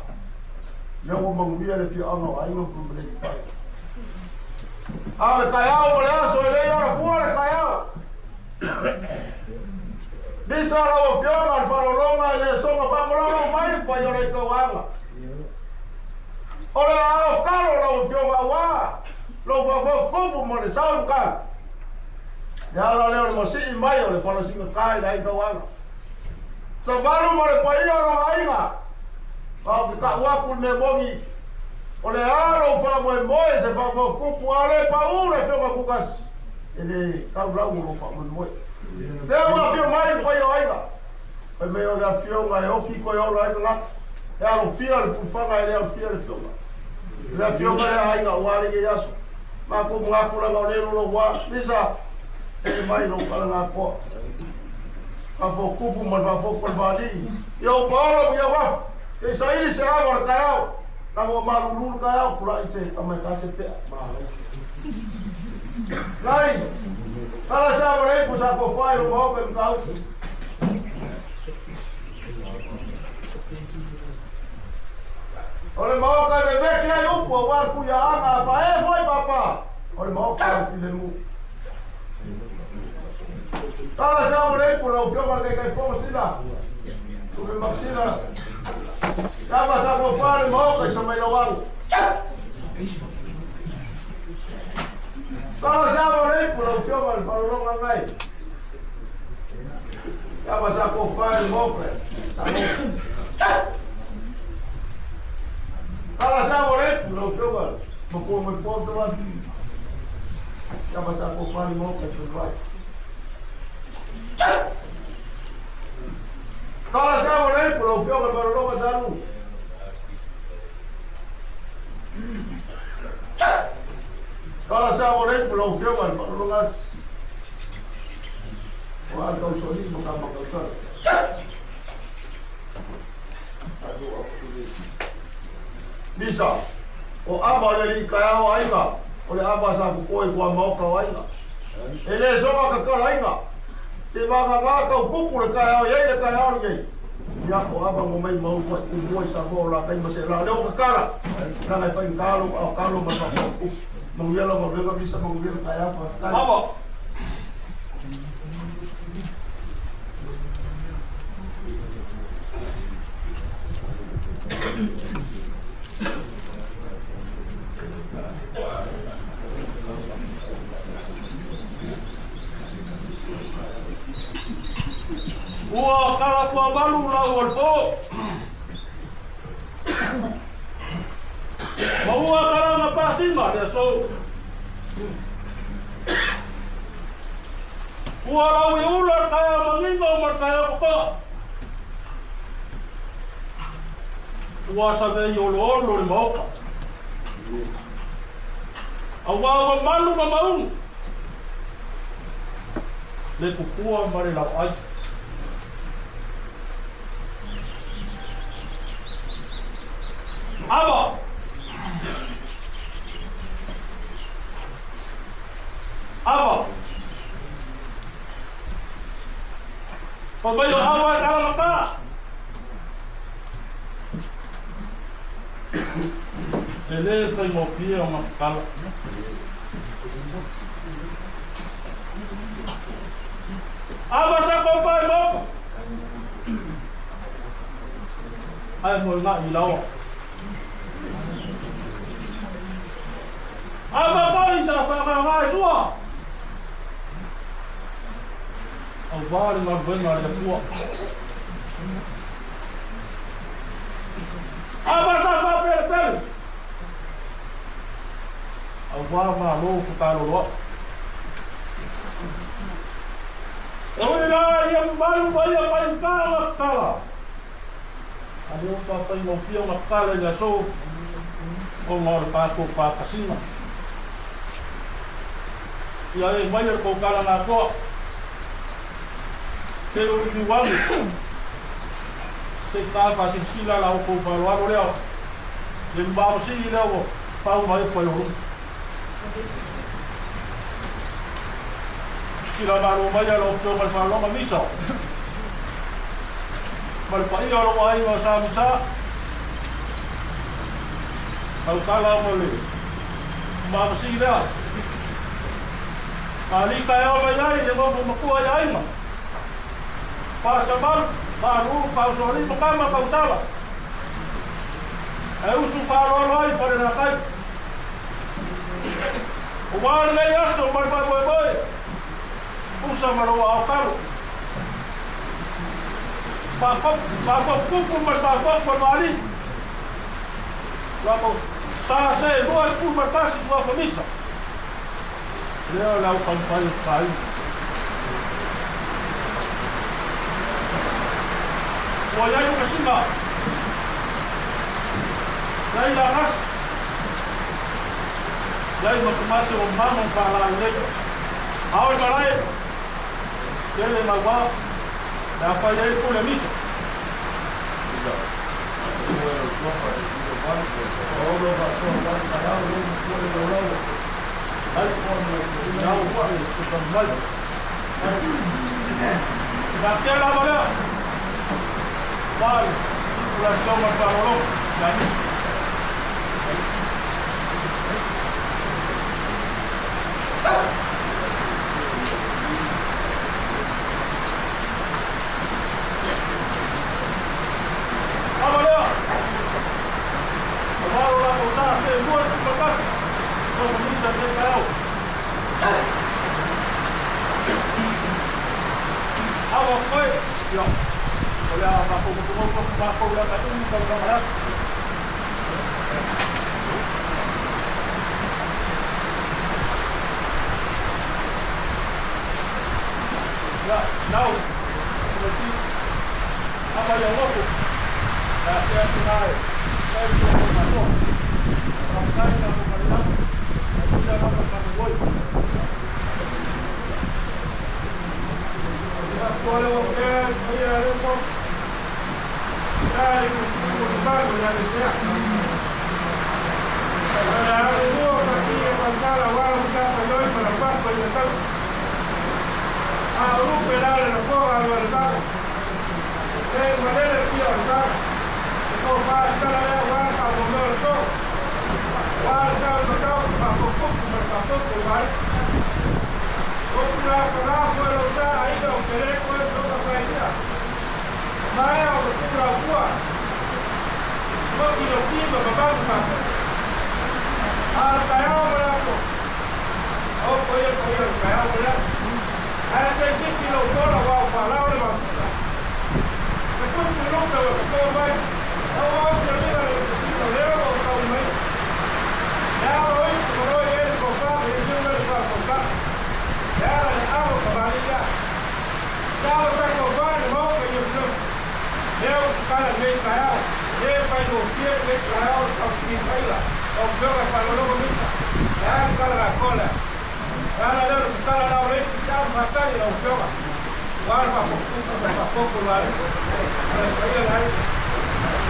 Lea ua manuia le afioaga o aiga ma Pulemalekifai. A o le taeao ma le aso e le i alafua le taeao. Misa lau afioga le faalologa e le soga faamolalo mai le paia o le tauaga. O le aao talo lau afioga aua lou faafofutupu ma le sao makalu. Le ala lea o le masii mai o le falasiga kai le aiga tauaga. Savalu ma le paia o lona aiga. Ma ou te tau atu le mea moni, o le a lou faamoemoe se faafofutupu a le pau le afioga Kukasi, e le tau lau o lou faamoemoe. Lea ua afio mai le paia o aiga. Fai mai o le afioga e oki koe ola ai le lata. E alofia le pulufana e le alofia le afioga. Le afioga lea aiga ua le i aso. Matou manatu leaga o lea lolo ua Lisa, e mai lou kalaga atoa. Faafotupu ma le faafofu o le vaalii. Ia o Paolo ia wafu. Ke saili se ava o le taeao. Leaga ua malulu le taeao, tulai se tama e ta se pea. Nai, kala sa ava le ipu sa kofai lo maoka i Matautu. O le maoka e veveke ai upu aua le tuiaaga a fae foi papa. O le maoka o le filemu. Kala sa ava le ipu lau afioga le Taitaifono Sila. Tupe Maxila. Kava sa kofai le maoka i Samailauago. Kala sa ava le ipu lau afioga le Faalologa Ngai. Ia sa ko fai mo pe. Sa mo. Ala sa mo le lo fioga. Ma ko mo po to wa. Ia sa ko fai mo pe tu vai. Kala sa mo le lo fioga ma lo ka sa lu. Kala sa mo le lo fioga ma lo ka O a tau soli mo ka ma ka sa. Misa, o aba le li kaya o aiga, o le aba sa ku koi kua maoka o aiga. E le soga ka kala aiga. Te manga ngā kau pupu le kaya o iei le kaya o le Ia o aba ngo mai mau kua i mua i sa mo la kai mase la leo ka kala. Nanga e whai kalo au kalo ma ka pupu. Manguia la ngawega misa manguia le kaya pa. Ava. Ua kala kua malu lau o le pō. Ma ua kala na pasima le aso. Ua lau i ula le taeao manino ma le taeao kokoa. Ua savei oloolo le maoka. Auā ua malu ma maunu. Le pupua ma le lauai. Ava! Ava! Pa mai o ava e kala mata! E le faigofie ona kala. Ava sa koupa e maoka! Ae moe nga'i i laoa. Ava foi sa whaangaanga e sua. Auā le galuega a le Atua. Ava sa whaapelepele. Auā malo whakaloloa. E ui la ia malu ma ia faigata kala. A leo pa faigofie ona kala i le aso ona o le tatou patasiga. Ia e mai le kou kala na atoa. Te uri ane. Se i tā whasilasila la o kou whaloalo lea. Le mavasii lea ua pau mai e whai o runga. Sila malo mai a lau afioga i le Faaaloaloga Misa ma le paia o lou aiga o Sa Misa. Tautala ma le mavasii lea. Alii taeao mai ai le nofo matua i aiga. Paasamalu, Paaluulu, Pausoalii ma Tama Tautala. E usu faaaloalo ai Falelatai. Ua lenei aso ma le faamoemoe, usa ma lou aao talo. Faafopupu ma le faafofu a le Maali'i. Lako sa se 21 suafa misa. Lea le au taumafai o se aiga. Ua i ai le masina. Iai lagasi. Iai matumate o mama ma faalalelei. Ao i malae. Tele mau a. Le a fai ai pule misa. Taatia lava lea. Vai, circulação ma le faalolo. Ia misa. Ava lea. Ua alo latou ta se 21 suafa misa lenei taeao. Ava koe. Ia, o le a mafaufautuga matou le agai umi tausaga le aso. Ia, nau, Timoti, ama ia loto, la te atu nā e, kai te o katoa. Whakatai nā mo karinga, a tira rama ka mo goi. Ia, kua leo ke, ia leo ko, ia le kuku o te ia le sea. Ia alu mua ka ki e pantala wala mta pa yoi pa la pa ia tau. A urupe la le la koga alu le tau. E manele pia o le tau. E ko pa tala lea wala ka mo meo le tau. Wala tau le tau ka ko kuku ma ka kuku wale. O kura ka la ko lo ta ai o kere ko e to ka ia. Mai o kura kua. Mo ki lo ti ma ba ba ka. A ta ya ma la ko. O ko ia ko ia ka ya ma la. A te ki ki lo so la wa pa la le ma. Ka ku ku lo ka wa ko mai. O wa te le la le ki lo le o ka mai. Ya o i ko ro ye ko ka e ni le ka ko ka. Ya la le a ko ba ni ya. Ta o ta ko ba ni mo ko yo no. Le o ka la me ka ya. Le pa yo pie le ka ya o ka ki mai la. O ko ka pa lo lo mi. Ya ka la ko la. Ya la le ka la la le ya ma ka ni lo ko. Wa pa ko ku pa ko ko la. La ya la.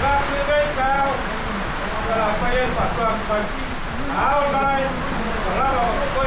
La ki me ka ya. La pa ye pa pa pa ki. A o la la la ko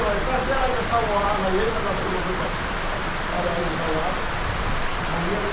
e tasi a le tauaaga i ai na tatou mai. Ale ai tauaaga. Manuia le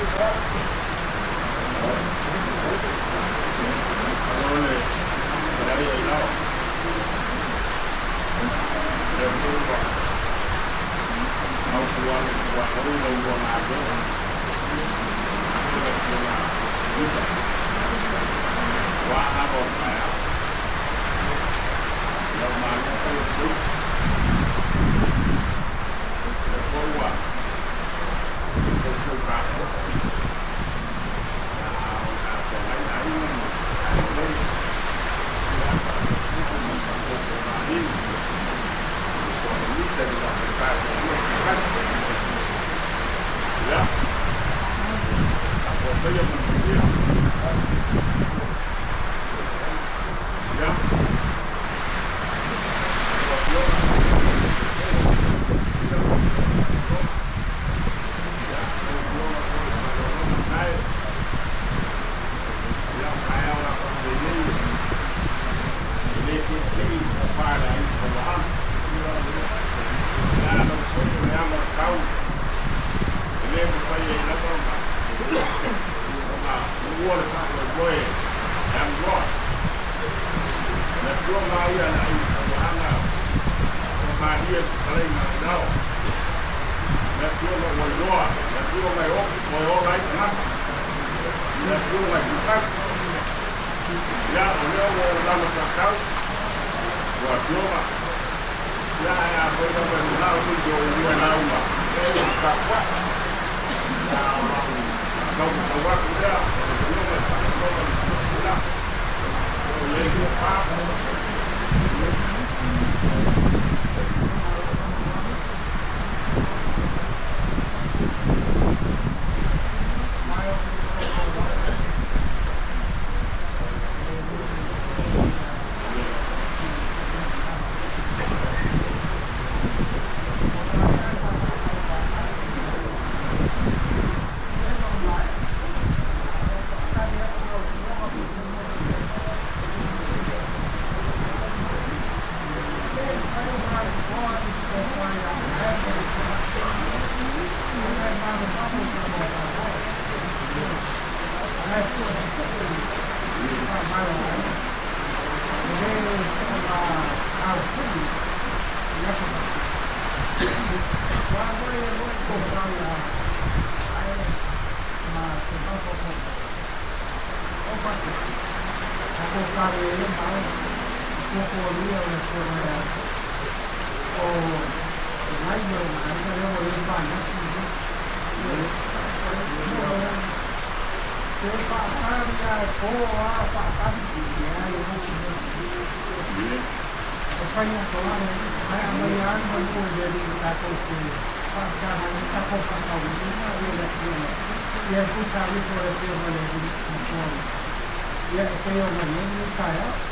taeao.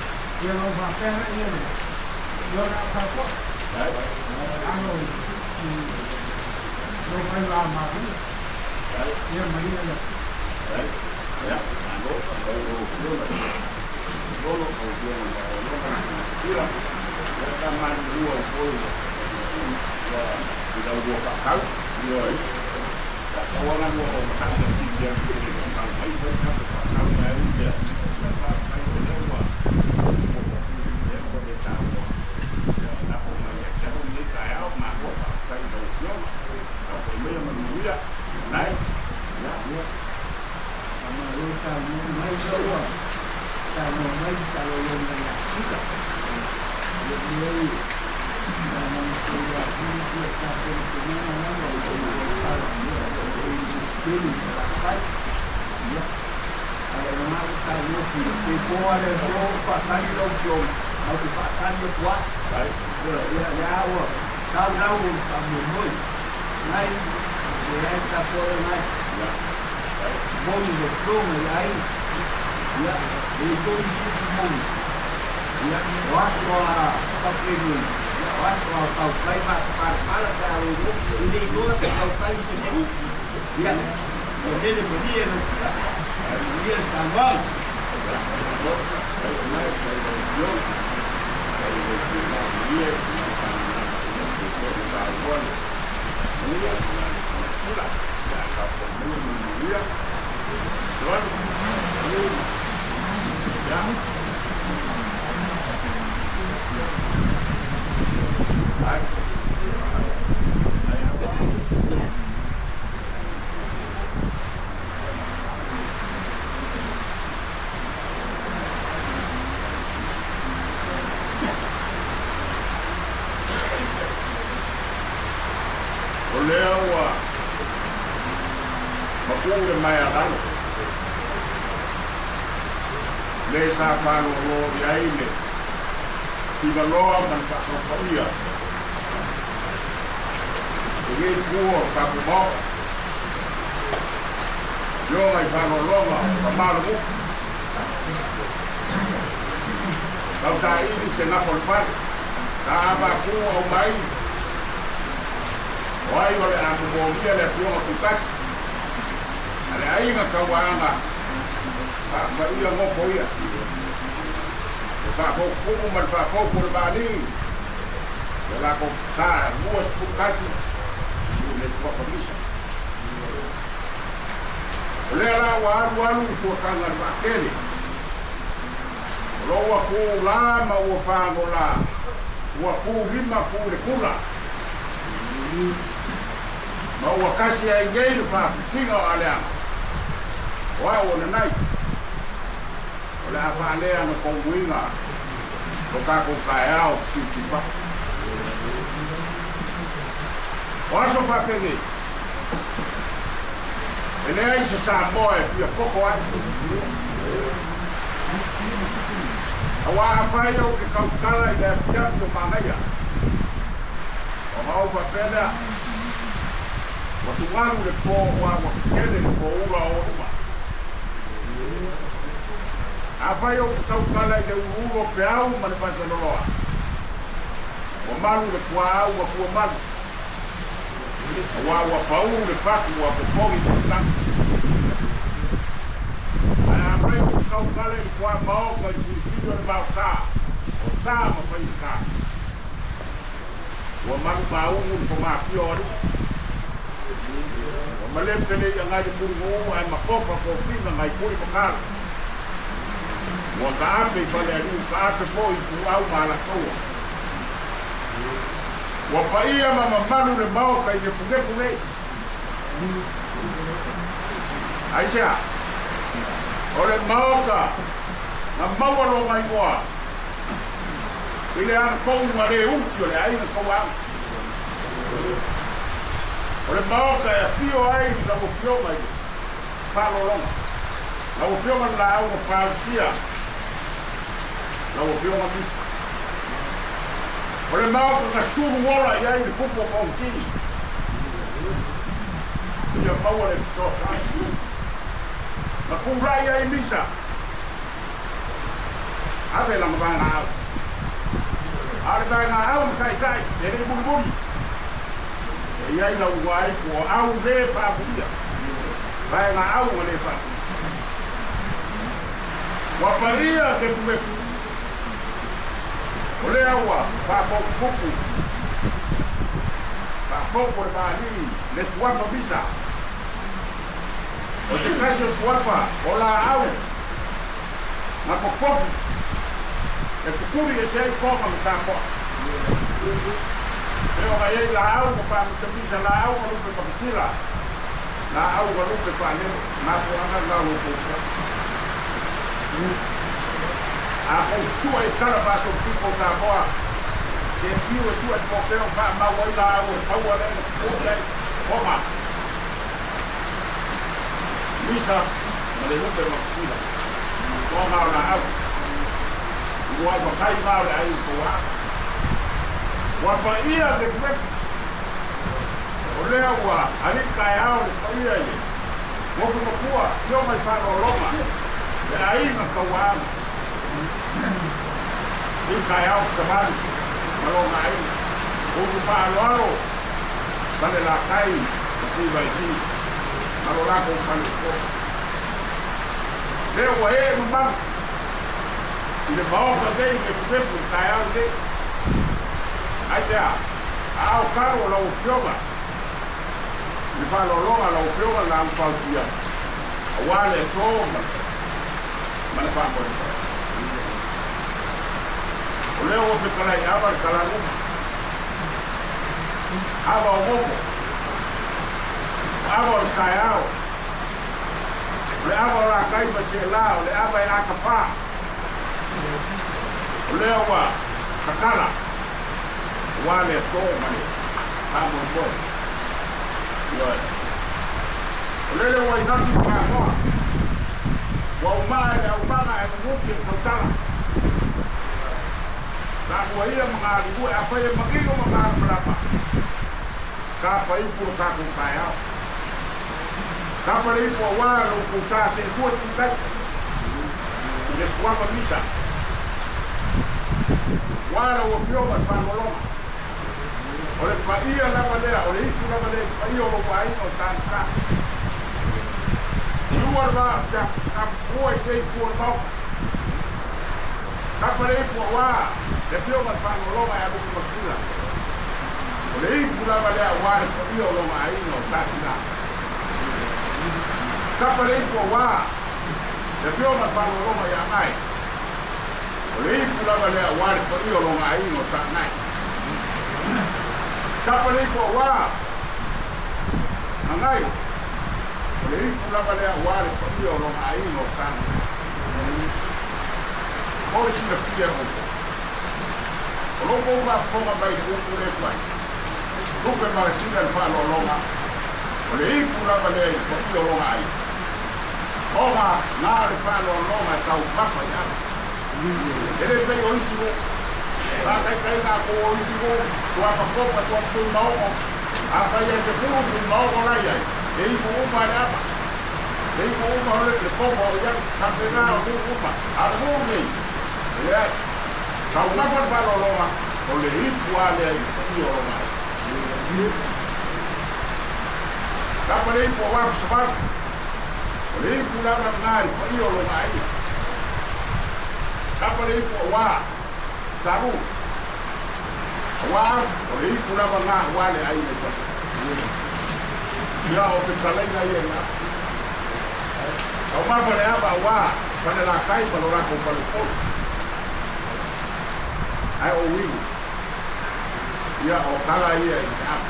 soifua le manuia ma le pula. Ia tapuai maia ma le manuia. Joan, ia. Ai. O lea ua mapū le mai a lalo. Le sa whālolo i ai le tivaloa ma le whaakaupaia. O le pua o tapu maoka. Ioga i whālologa o ka malo muku. Tau sa ili se ngafo le pale. Ka ava ku au mai. O ai o le amumolia le afioga kukasi. A le aiga kauaga faafaia gopo ia. O faafokumu ma le faafofu o le vaalii. O lako sa 21 le suafamisa. O lea la ua alu alu i fuakaga le vaatele. O lo ua ku la ma ua fago la. Ua ku lima ku le kula. Ma ua kasi ai nei le faafitiga o aleaga. O au o nanai. O le a faalea na kouiga o takou taeao siusipa. O aso faapenei. E leai se Samoa e fia koko ai. Auā afai ou te tautala i le afiafi o manaia. O maau faapea lea. Ua sugalu le pō ua ua tetele le pō ula o luma. Afai ou te tautala i le uluulu o peau ma le fataloloa. Ua malu le puaau ua fua malu. Auā ua paū le fatu ua popogi le tagi. Ae afai ou te tautala i le puamaoka i filifili o le vaosa. O sa ma faigata. Ua malu maugu le fogafia o alii. Ua malepe le i'a ngai le muliguu ae makofa tofiga ngai puli ma kalo. Ua taape i fale ali'u taape fo'i i pu'au ma alataua. Ua paia ma mamalu le maota i lefulefu nei. Aisea? O le maota na maua lona igoa i le agatouga lē usi o le aiga tauaga. O le maota e afio ai lau afioga i le faalologa. Lau afioga le laau na pausia. Lau afioga Misa. O le maota na sulu ola i ai le pupu o Fontini. Ia maua le fesoasoani. Na kula'i ai Misa. Ave lana vaegaau. A o le vaegaau na taitai, e le i mulimuli. E i ai lau igoa ai po o au lē faafulia. Vaegaau na lē faafulia. Ua paia kefukefu. O lea ua faafokufuku. Faafofu o le vaalii le suafa Misa. O se tasi o suafa o laau na popogi e pupuli ese ai Toga ma Samoa. E ona i ai laau ma faamisamisa, laau ma lupe makasila, laau ma lupe faalele, mafuaaga lena o lo outou suafa. A kou sua i tala faasolopito o Samoa, te fiu e sua i mokeo faamau ai laau o le taua lea na pupuli ai Toga. Misa ma le lupe makasila, toga o laau. Ua matai ma o le aiga tauaga. Ua paia lefulefu. O lea ua alii taeao le paia i le motu matua, afioga i faaaloaloga, le aiga tauaga. I taeao savali ma lona aiga. Upu faaaloalo ma le latai ma Tuivaiti ma lo latou faleupolu. Lea ua ee mamalu i le maota nei lefulefu i le taeao lenei. Aisea? A o kalo o lau afioga, le faaaloaloga a lau afioga le laau fausia, auā le aso ma le faamoemoe. O lea ua fetalaiʻava le talaluma, ava o momo, o ava o le taeao, o le ava o lakai ma seelā, o le ava e akapā. O lea ua tatala, auā le aso ma le faamoemoe. Ioe. O lele ua inaki i Samoa, ua umaa e le aumaga ae munuki e le tautala. Sa muaia ma galulue, afai e manino ma malamalama, tapa ipu lo tatou taeao. Tapa le ipu auā lo outou sa seelua tutai i le suafa misa. Auā lau Afioga i le Faaaloaloga, o le paia lava lea, o le ipu lava lea i le paia o lou aiga o Tanisa. Lua le va o Siamua i lenei itu o le Maota. Tapa le ipu auā le Afioga i le Faaaloaloga e aluku masila. O le ipu lava lea auā le paia o lona aiga o Tatina. Tapa le ipu auā le Afioga i le Faaaloaloga ia Gae. O le ipu lava lea auā le paia o lona aiga o Saanae. Tapa le ipu auā Gagae. O le ipu lava lea auā le paia o lona aiga o Saanae. Mo le silafia e outou, o lo outou faafofoga mai i le upu lea e fai, Lupe Magasina i le faaaloaloga, o le ipu lava lea i le paia o lona aiga. Ona na o le faaaloaloga e taumafa i ava. E le pei o isi nuu. Faataitaiga a tou o isi nuu, Tuamakopa, Tuamatuimaogo, afai e 10 tuimaogo la i ai, e ipu uma lava le ava. E ipu uma o le kopa o i ai, faapena o nuu uma. A o le nuu lenei, e leai. Taumafa le faaaloaloga, o le ipu lava lea i le paia o lona aiga. Tapa le ipu aua Fasavalu, o le ipu lava lena i le paia o lona aiga. Tapa le ipu auā Talu, auā Afu, o le ipu lava lena auā le aiga i fafo. Ia, o fetalaiga ia i ina. Taumafa le ava auā Falelatai ma lo latou faleupolu. Ae o uiga, ia, o tala ia i le ava.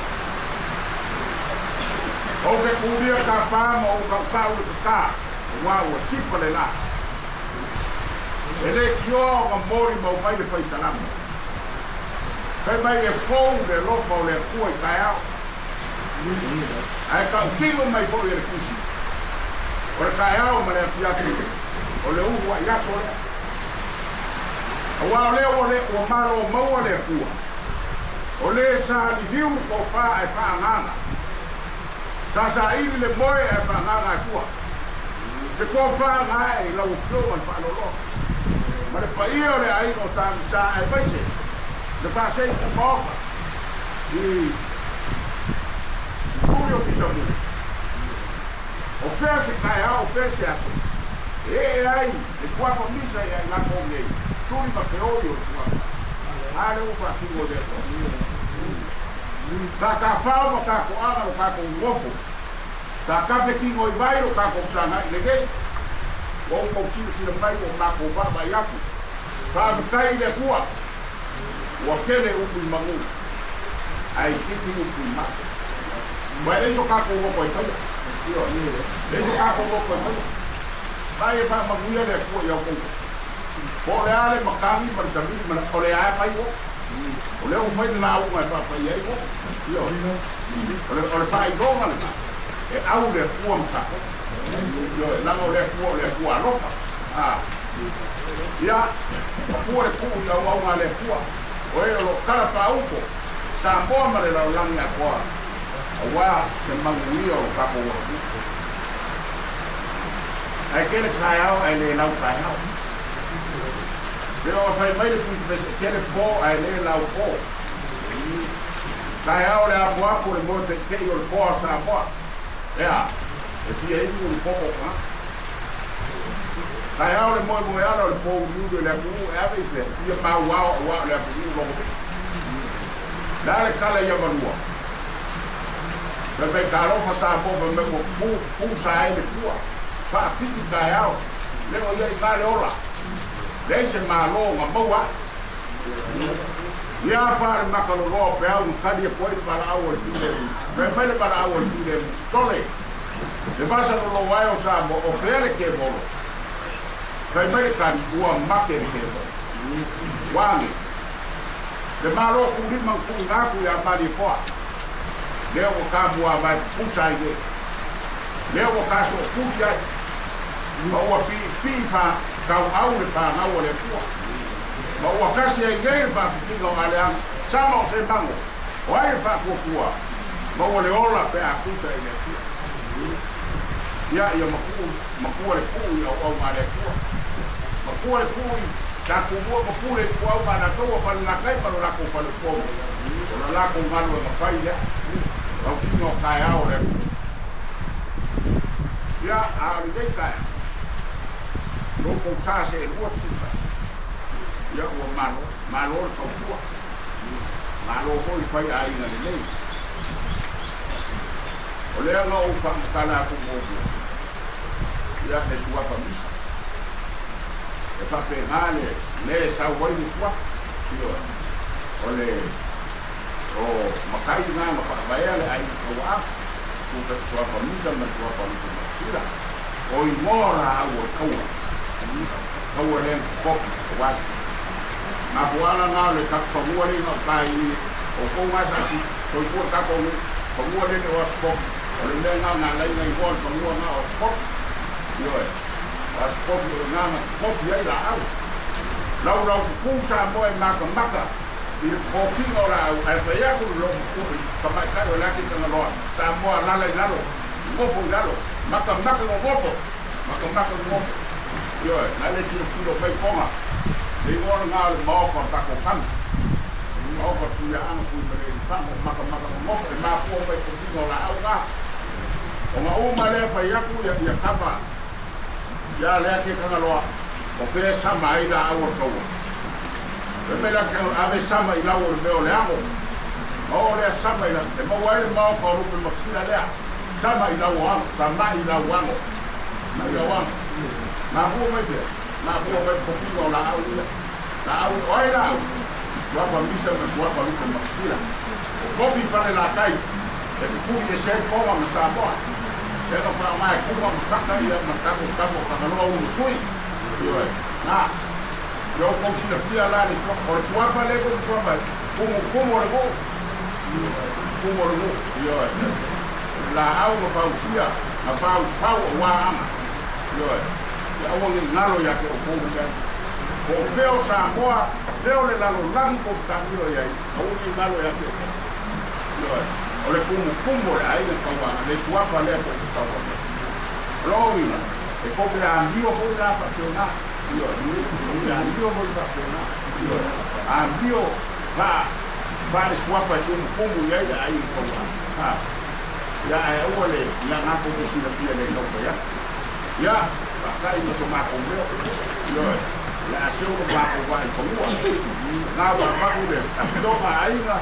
Ou te kūlia ka pā ma ou tautau i le tatā, auā ua sipa le lā. E le tioa ona molimau mai le fai salamo. Fai mai e fou le alofa o le Atua i taeao, ae tautino mai foi e le Tusi, o le taeao ma le afiafi o le uluai aso lea. Auā o lea ua le ua malo maua le Atua, o le sa liliu le tofa ae faaagaga, sa saili le moe ae faaagaga e sua. Se tofa gae i lau Afioga i le Faaaloaloa ma le paia o le aiga o Samisa aemaise le faasei tumaota i sui o Pisamu. O fea se taeao, o fea se aso e ee ai le suafa misa ia i latou nei, tuli ma feoi o le suafa. A lea ua faatino e le Atua. Sa tafao ma takoaga lo tatou nofo. Sa kafe tino i vai lo tatou fesagai lenei. Ua outou silasila mai ua matou vaavaai atu. Faafetai i le Atua, ua tele upu i manu, ae itiiti upu i mate. Ua e leai so tatou loto e faia. Ioe, leai so tatou loto e faia. Mai e faamanuia le Atua i a outou. Po o le a le matagi ma le savili ma le, o le a e fai ua. O lea ua fai le lauga e faapai ai ua. Ioe. O le, o le faailoga lena, e au le Atua ma tatou. Ioe, leaga o le Atua o le Atua alofa. A. Ia, mapua le puu i auauna a le Atua, o e o lo o tala faaupo, Samoa ma le lalolagi atoa, auā se manuia o lo tatou atunuu. Ae tele taeao ae le lau taeao. Pe o fai mai le tusi fese, e tele po ae le lau po. Taeao le apoapo le moe teitei o le poa o Samoa. Ea, e fia inu le popo o tagata. Taeao le moemoeala o le po uliuli o le atunuu e ave i fea, e fia pauao auā o le atunuu logo vii. Le a le tala i Avarua? Fai mai talofa Samoa fai mai ua pu, pusa ai le pua. Faafiti taeao, le o ia i na le ola. Leai se Malo na maua ae. Ia fa le maka loloa o peau na tali atu ai le valaau a le Filemu. Fai mai le valaau a le Filemu, Sole, le vasa loloa e o Samoa, o fea le kemolo? Fai mai le tali, Ua mate le kemolo. Ua ane. Le Malo kulima na tuuina atu ia Malietoa, lea ua ta muavae pupusa ai nei, lea ua ta sootuli ai, ma ua piipii fa tauau le fanau a le Atua, ma ua tasi ai nei le faapitiga o Aleaga, sama o se mago, o ai le faatuatua, maua le ola pe a tusa i le Atua. Ia, ia mapu, mapua le puu i auauna a le Atua. Mapua le puu i tatou ma pule i puau ma latou ua falelatai ma lo latou falefono, o la latou galuega fai lea, tausiga o taeao o le Atua. Ia, a o lenei taeao, lo outou sa seelua 11, ia ua malo, malo le tautua, malo foi le fai aiga lelei. O lea na ou faamatala atu muamua, ia le suafa misa. E faapena le mea e sau ai le suafa. Ioe. O le o matai lena na faavaea le aiga tauaava, suafa misa ma le suafa lupe matasila. O igoa o laau o le taua, taua lea na totofi, aua mafuaaga na o le tatou fanua lea i gauta i outou na sa soifua i tatou nuu, fanua lea e le o Asotofi. O le mea lena na ala ai ona igoa le fanua lena o Asotofi. Ioe. O Asotofi o i ina na totofi ai laau. Laulau pupū Samoa e matamata i le totofiga o laau, ae fai atu le loomatua i tamaitai o le ake Tagaloa, Samoa alala i lalo, nofo i lalo, matamata gogoto, matamata gogoto. Ioe, na le tilotilo mai Toga, le igoa lena o le maota o le tatou tanu. Maota o Tuiaana, Tuimalealiifano, matamata gogoto, e mafua mai i tofiga o laau na. Ona uma lea fai atu ia kava ia le ake Tagaloa, o fea e sama ai laau o le taua. Fai mai le ake Tagaloa, ave sama i lau o le mea o le ago. Ma oo lea sama i lau, e maua ai le maota o lupe makasina lea, sama i lau o ago, sama'i i lau ago, mai lau ago. Mafua mai fea? Mafua mai tofiga o laau ia. Laau, o ai laau? Suafa misa ma suafa lupe makasina. O tofi Falelatai e pupuli ese ai Toga ma Samoa. Lea na faaaoga e Kuga ma Saka ia ma tatou tama o Tagaloa ulu sui. Ioe. Na. Ia outou silafia la le suafa. O le suafa lea tou te suafa ai, kumukumu o le nuu. Kumukumu o le nuu. Ioe. O le laau na fausia, na faufau aua aga. Ioe. Ia aua ne i galo ia te outou le mea. Po o fea o Samoa, fea o le lalolagi tou te taamilo i ai, aua ne i galo ia te outou. Ioe. O le kumukumu o le aiga tauaga, le suafa lea tou te taua nei. O lona uiga, e tou te amio foi la faapena. Ioe. Tou te amio foi faapena. Ioe. Amio faa, faa le suafa e kumukumu i ai le aiga tauaga. Ha. Ia, ae aua le laga tou te silafia i le tau fai atu. Ia, faata'i ma so matou leo. Ioe. O le a seu lo matou vaa i fanua. Na ua avatu le afioga a aiga,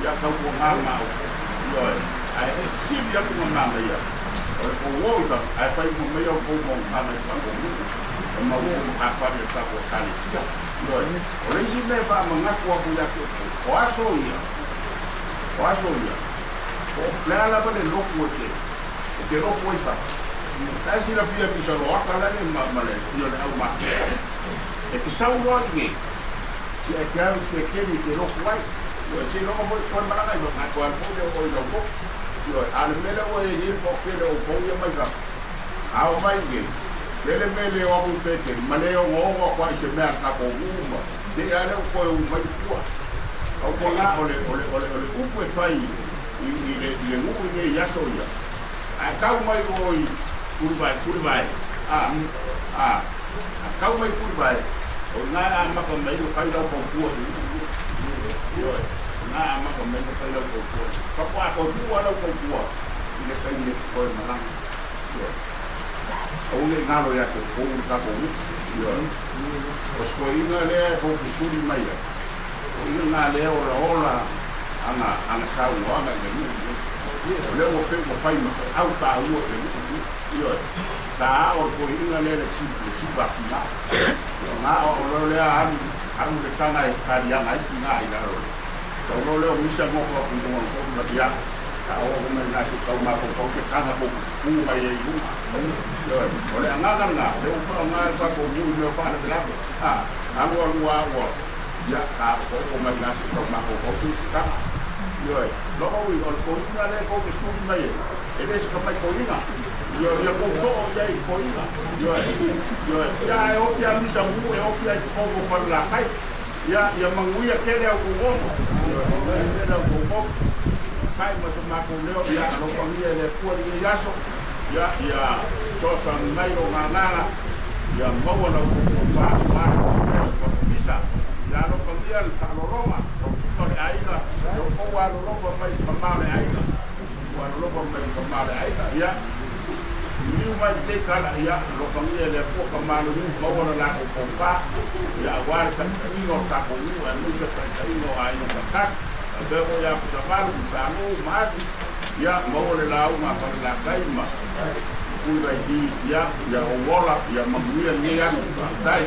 ia tautuaga ma outou. Ioe. Ae e sili atu ma manaia o le tou o i fafo, ae fai uma mai outou monotaga i le tatou nuu, e maua uma tafali a le tatou Ekalesia. Ioe. O le isi mea e faamanatu atu ia te outou, o aso ia, o aso ia, po o le a lava le lotu e te lotu ai fafo, la e silafia e pisa loaka la le ma le ia le au matea. E te sau loa i nei, ia e te alu i te keli e te lotu ai. Ioe, seiloga foi toe malaga i fafo, ae toe alu foi lea o oe i lau lotu. Ioe, a o le mea lea ua i ai nei le toatele o outou ia mai fafo, a oo mai i nei, lele mea le o atu i Peteli ma le ogoogo atu ai i se mea a le tatou nuu ma te i a lea ua toe ui mai i tua. Tautuana o le, o le, o le, o le upu e fai i, i le, i le nuu i nei aso ia, ae tau mai o i Tulivae, Tulivae, a, a, a tau mai Tulivae, o ina e amata mai ai ona fai lau tautua i nuu ia. Ioe, o ina e amata mai ai ona fai lau tautua. Faatoa toe tuu lava lau tautua i le taimi e te toe malaga. Ioe. Aua ne i galo ia te outou le tatou nuu. Ioe. O se toeaina lea e tou te suli mai ai, o ia lena lea e olaola. ana ana saunoaga i le nuu lenei. O lea ua pei ua fai ma feau taua i le nuu lenei. Ioe, sa ao le toeaina lea le le siva tina. Na ao loa lea alu alu le taga e taliaga ai tina i lalo o le tau loa lea o misa nofo atu i luga o le tofu ma ia ta oo atu mai ina se i tau mafaufau se taga po o tu mai ai i luga. Ioe, o le agaga lena lea ua faaaoga e le tatou nuu i mea o faalavelave. A alu alu lava ua ia ta otooto mai ina se i tau mafaufau se isi taga. Ioe, lona uiga o le toeaina lea tou te suli mai ai, e le se tamai toeaina. Ioe, ia tou soo i ai i le toeaina. Ioe, ioe, ia ae oti lava misa mu e oti ai i totonu o Falelatai. Ia, ia manuia tele a outou oso. Ioe, manuia tele a outou oso. Kai ma so matou leo, ia alofagia e le Atua lenei aso. Ia, ia fesoasoani mai lona agaga, ia maua la outou tofa aua le manuia o le tatou misa. Ia alofagia le faaaloaloga, tausiga o le aiga, ia outou alolofa mai i le tama o le aiga, outou alolofa mai i le tama o le aiga. Ia, liliu mai lenei tala, ia alofagia e le Atua tama o le nuu, maua le latou tofa, ia aua le taitaiga o le tatou nuu aemaise le taitaiga o aiga taitasi. Faapea foi ia Pusavalu, Musalu ma Asi, ia maua le lauga a Falelatai ma Tuivaiti, ia, ia ou ola, ia manuia lenei aso. Faafetai.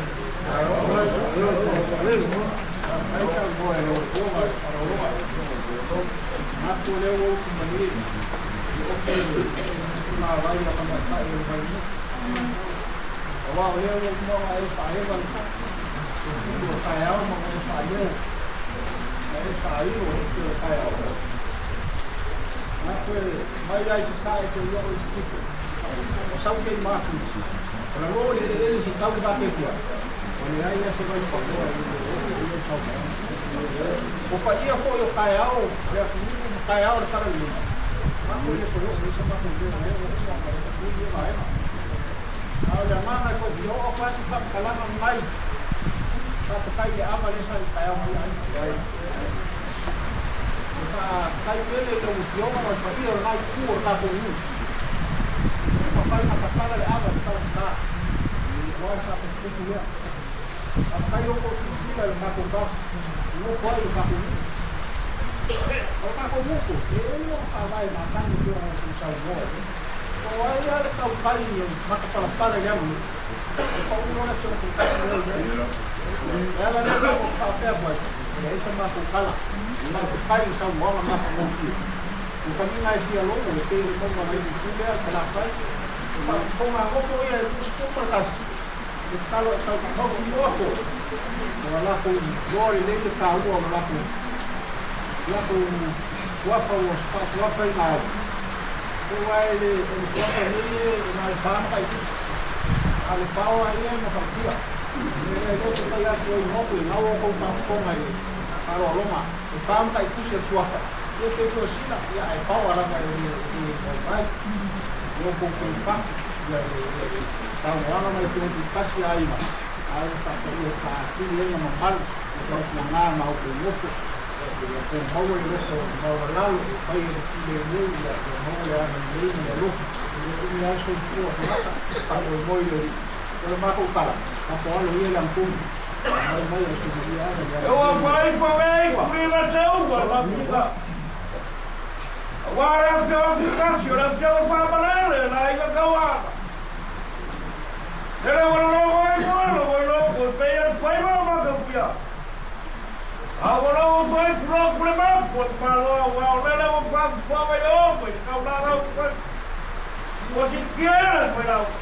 Ua faaifo ai Tuilateuga la Tuga. Aua le afioga Pitasi, o le afioga Faamalele, le aiga Tauaga. Ele ua lologo ai mo ua logo e pei e le faiva o Makapuia. A ua logo foi puloku le mapu o le Maloa, aua o lele ua faafofoga i le omo i le taulaga upufai. Ua sikia ai le failauga.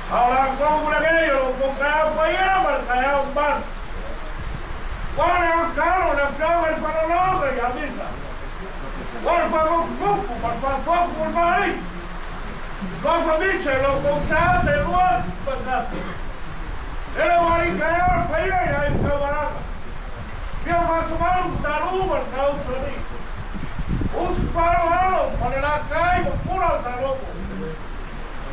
A o le agogo lenei o lo outou taeao paia ma le taeao mamalu. Ua le autalo le afioga i le Faalologa ia Misa. Ua le faamotutupu ma le faafofu o le Maai. Lofa Misa i lo outou sa te lua patasi. Ele ua alii taeao le paia i aiga taualaga. Fia Faasavalu, Talu ma le Tausalii. Usu faaaloalo ma le lakai ma pula o Talogo.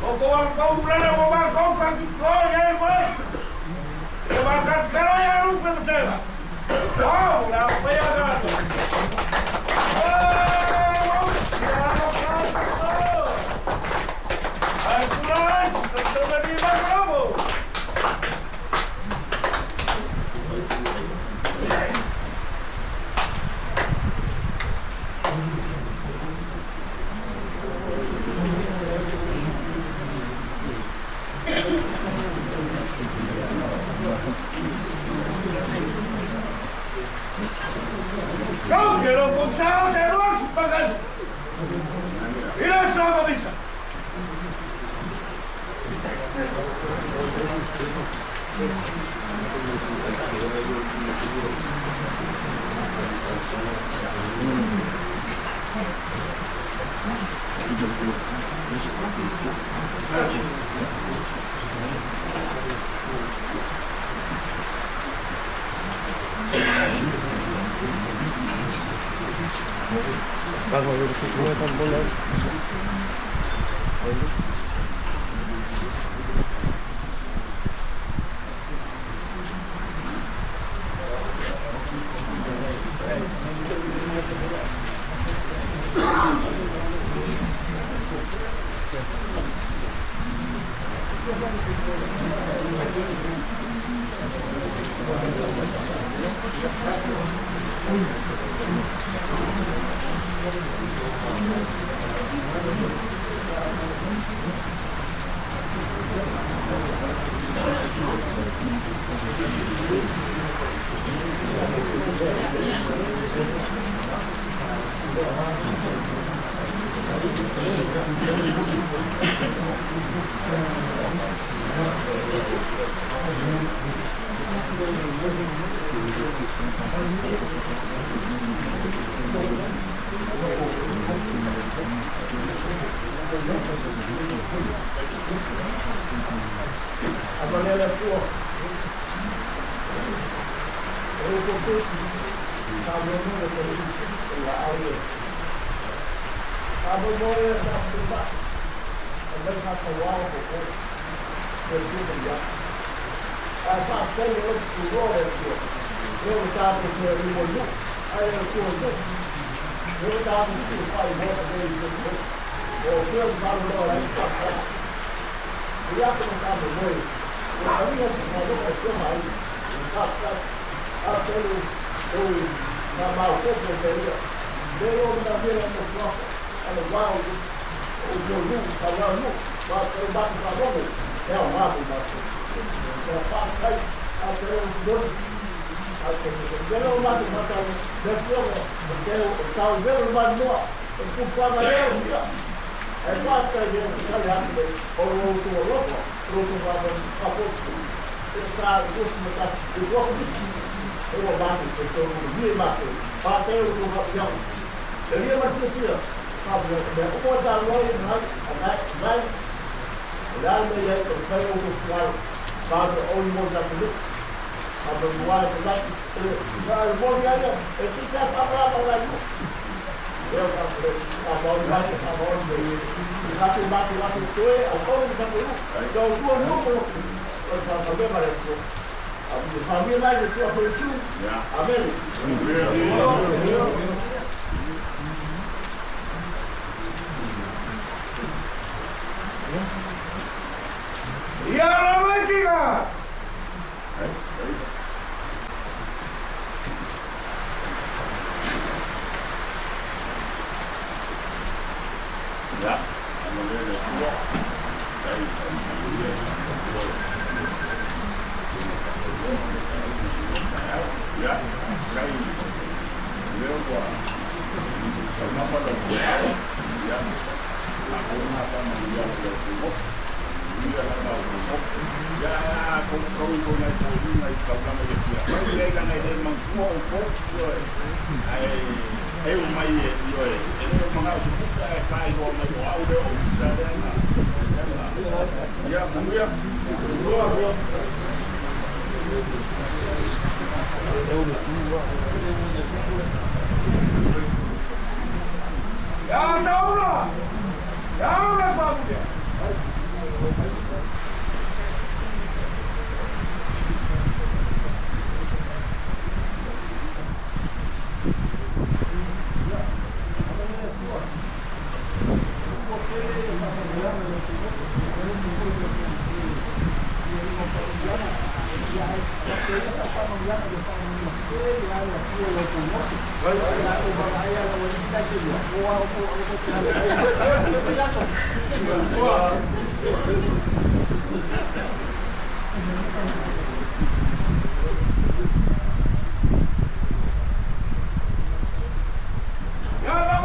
O kou alu lele ua matou faatitoa i ai mai. E matatatala ia Lupe Matega. Au, le a faia tatou. Ai pula ai, tama ni mai logo. sao te roa si pagani. Ila sa misa.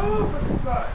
Ita.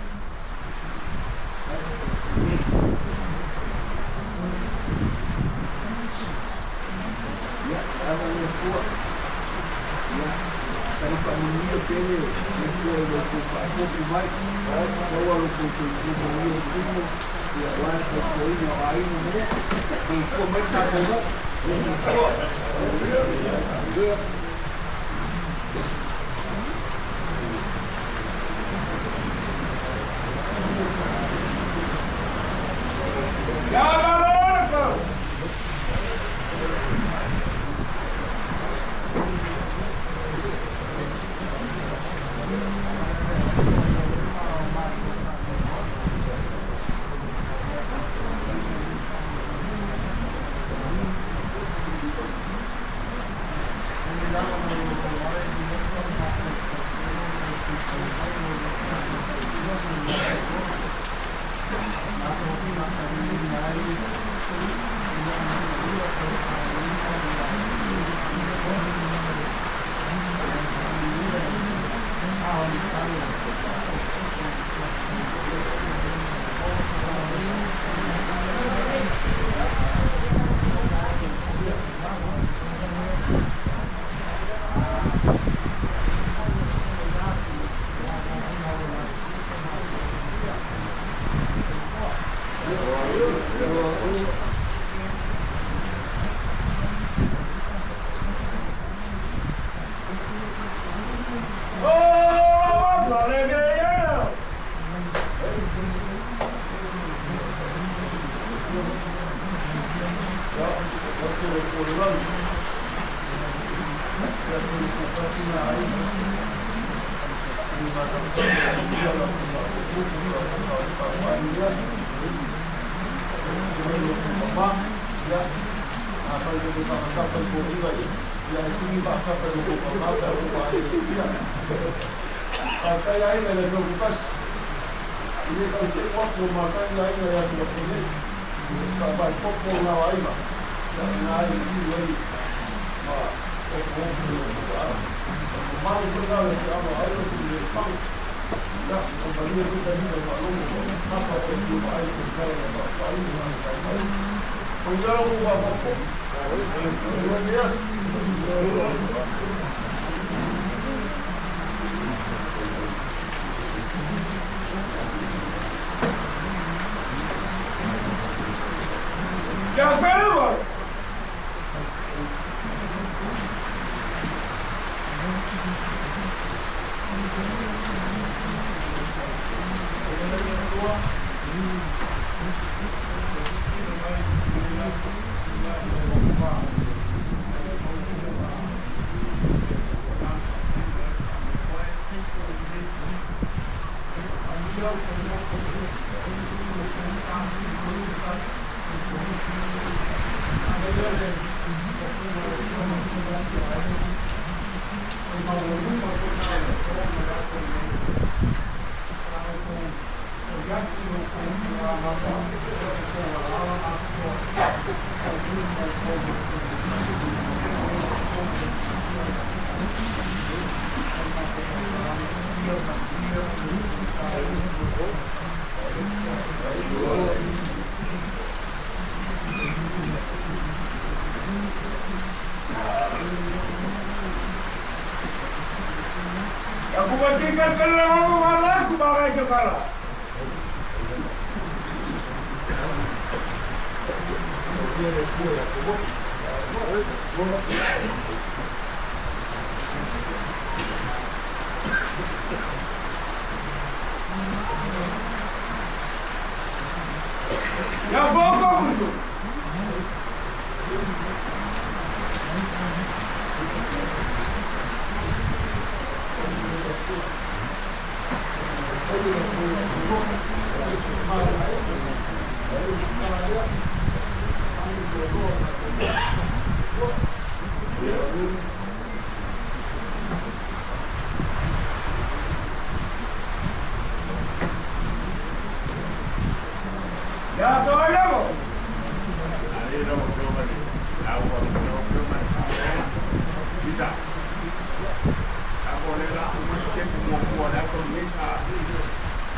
o le aso lenei.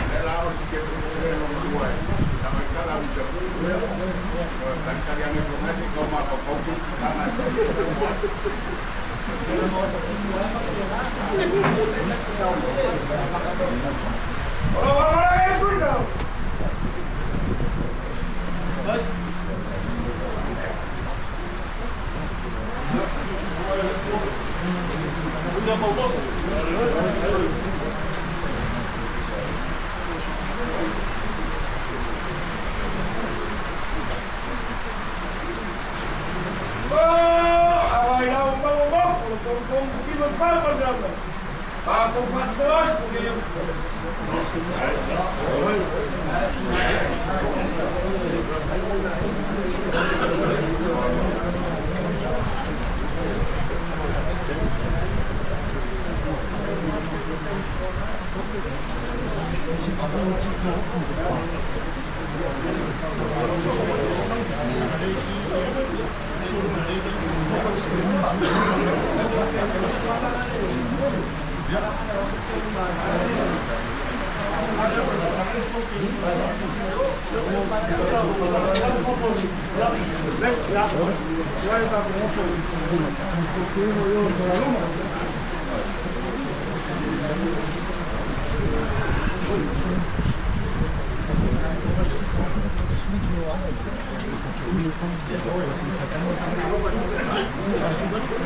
Lea la o se ke lona lua e tamaitala a Musapu, talitali ane promese kau mafaufau se tana e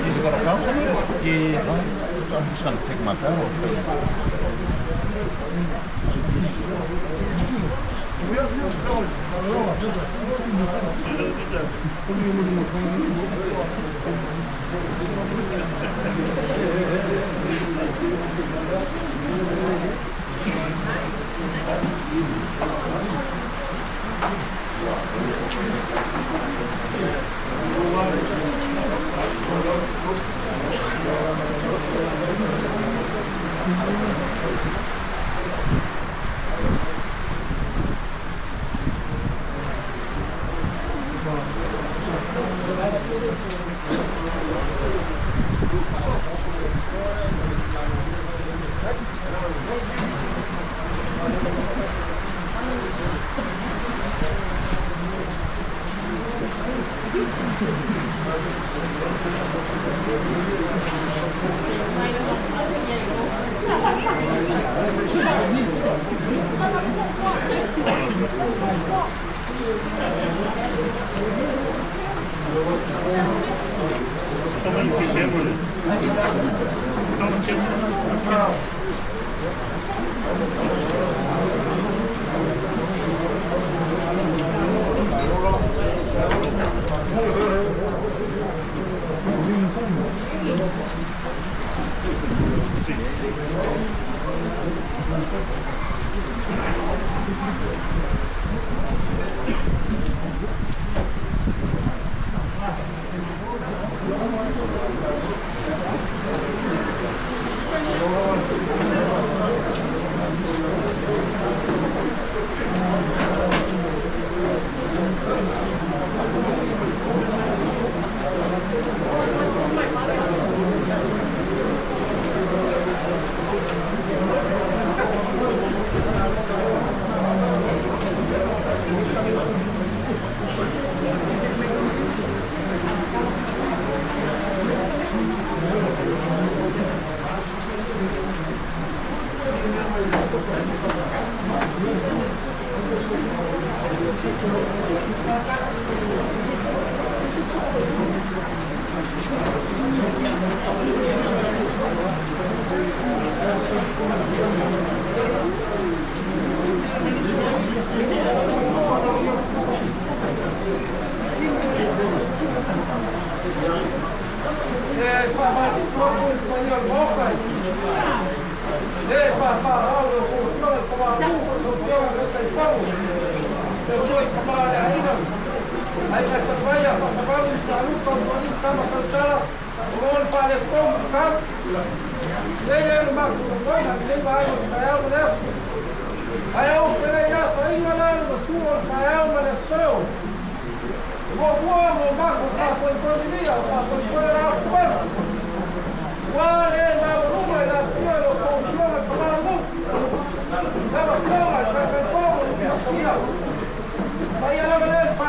You got a belt on it? Yeah. I'm just going to take my belt off.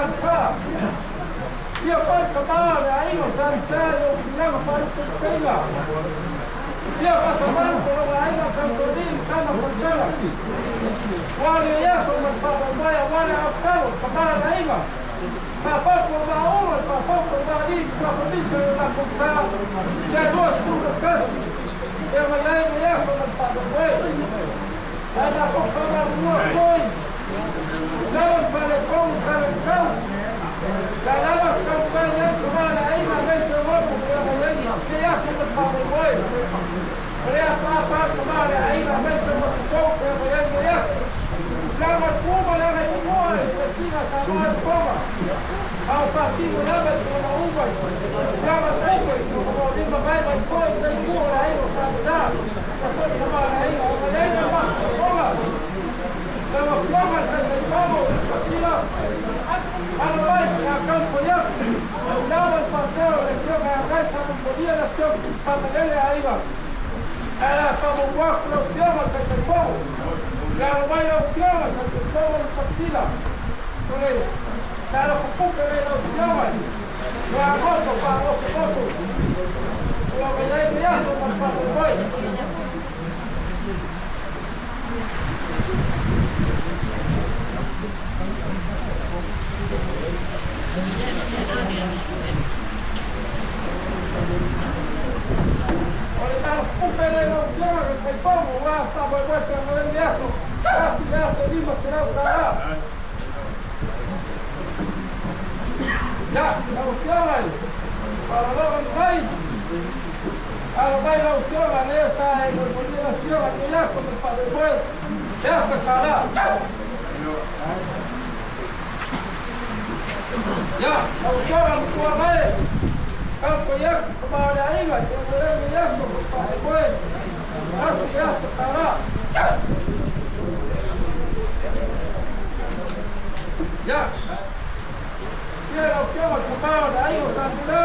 Salesa. Ia pai kamā le aiga o Salesa i o tulaga faalupelupeina. Ia faasamalu po lona aiga o Samusoni i le tama Kolisela. Ua le Iesu ma le faamoemoe aua le aotalo i le kamā le aiga. Faafofu o Maauga le faafofu o Maalii i Tuafonisi o le latou sa ia 21 e agai ai le aso ma le faamoemoe. Ae matou faamalulua foi lava le faaletonu faaletau la lava se taumafai ai tama le aiga aemaise o loto e agai ai le aso ma le faamoemoe. O lea paapaa tama le aiga aemaise o matou e agai ai le aso. Lava le puma le agai mua i le sina sa moa le poma. A o faatino lava i tulaga uma i tulaga tupe i tulaga o lima mai mai foi i le mua o le aiga o Salesa. Ia foi tama le aiga o le aiga ma Lau Afioga i le Taitaifono o le Pasila, alo mai sa kaufai atu, lau lava le faapea o le Afioga ia Guy Samupolia le Afioga Famalele Aiga. Ae la faamuamua atu lau Afioga i le Taitaifono, ia alo mai lau Afioga i le Taitaifono o le Pasila, o le tala pupupe lea i lau Afioga i le agoto faagotogoto ua mai ai le aso ma le faamoemoe. O le tala pupupe lea i lau Afioga i le Taitaifono ua faamoemoe pea mai ai le aso $1,500. Ia, lau Afioga i Faalalogo mai, alo mai lau Afioga lea sa e molimoli lau Afioga i lenei aso ma le faamoemoe, le $1,000. Ia, lau Afioga i le Matua mai, taumafai atu ka maaleaiga i lenei aso ma le faamoemoe, $1,000. Ia, ia lau Afioga i le Tama o le Aiga o Salesa,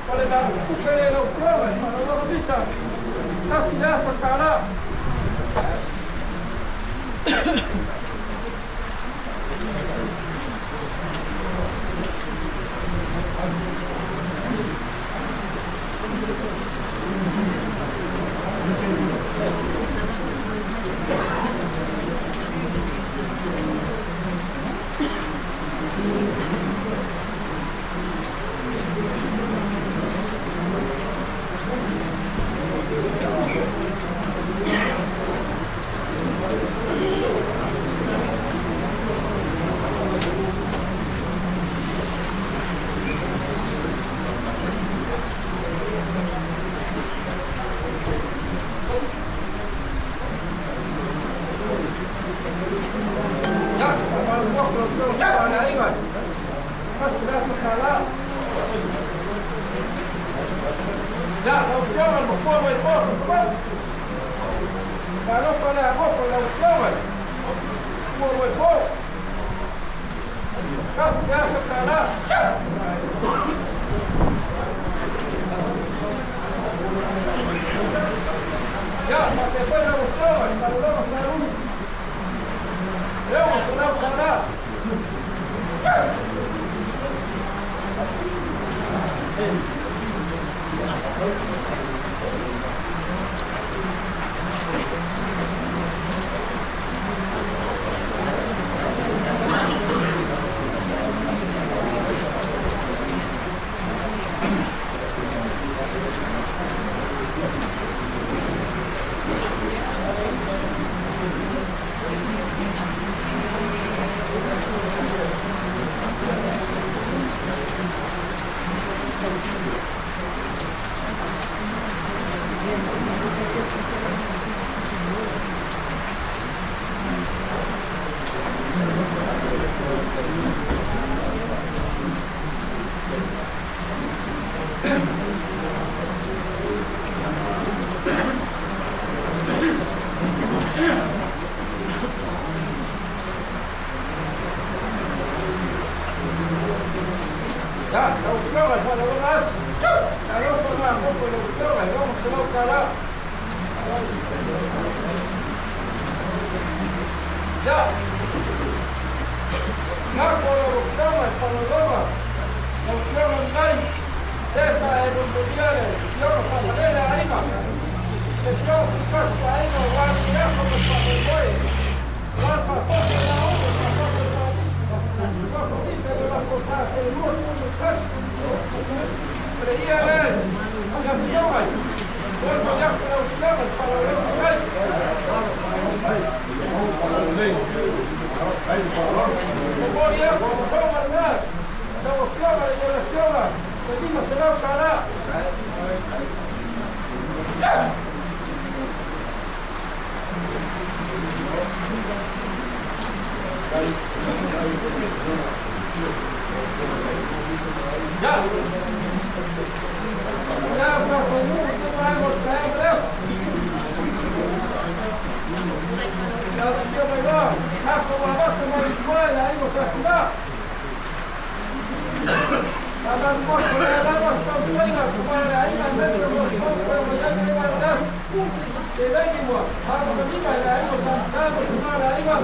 o le mapupupe lea i lau Afioga i Faalalogo Misa, $1,000. Ia, faamalulu atu lau Afioga i le Tama o le Aiga, $1,000. Ia, lau Afioga i le Matua mai Poto Savaii, talofa le agofa i lau Afioga i le Matua mai Po, $1,000. Ia, faapea foi lau Afioga i le Faalologo Saulu, $600. Ia, lau Afioga i le Faalologo Asi, talofa le agofa i lau Afioga i le $600. Ia, nako lau Afioga i fa'apalologa lau Afioga lenai lē sa e momolia le afioga fa'amalele a aiga le afioga pupasi a aiga auā le aso ma le fa'amoemoe auā le fa'afoto iā outou fa'afoto i Suafa i le latou sa 21 o le ia lea i afioga i momoli atu lau Afioga i le fa'alaulelei mai. Momoli atu fofoga lenā lau Afioga i le afioga le 500 tālā. Ia, ia fa'afogu tuma ai mo le taeao ma le aso. Ia afio mai loa tatou amata mai i tua i le aiga o Fasimā. Fa'amanumoto lea lava se taumafaiga tuma le aiga aemaise o molimau e ua iai lenei vaega o le aso. Seleni ua fa'amatalima i le aiga o Samasā ma tuma le aiga.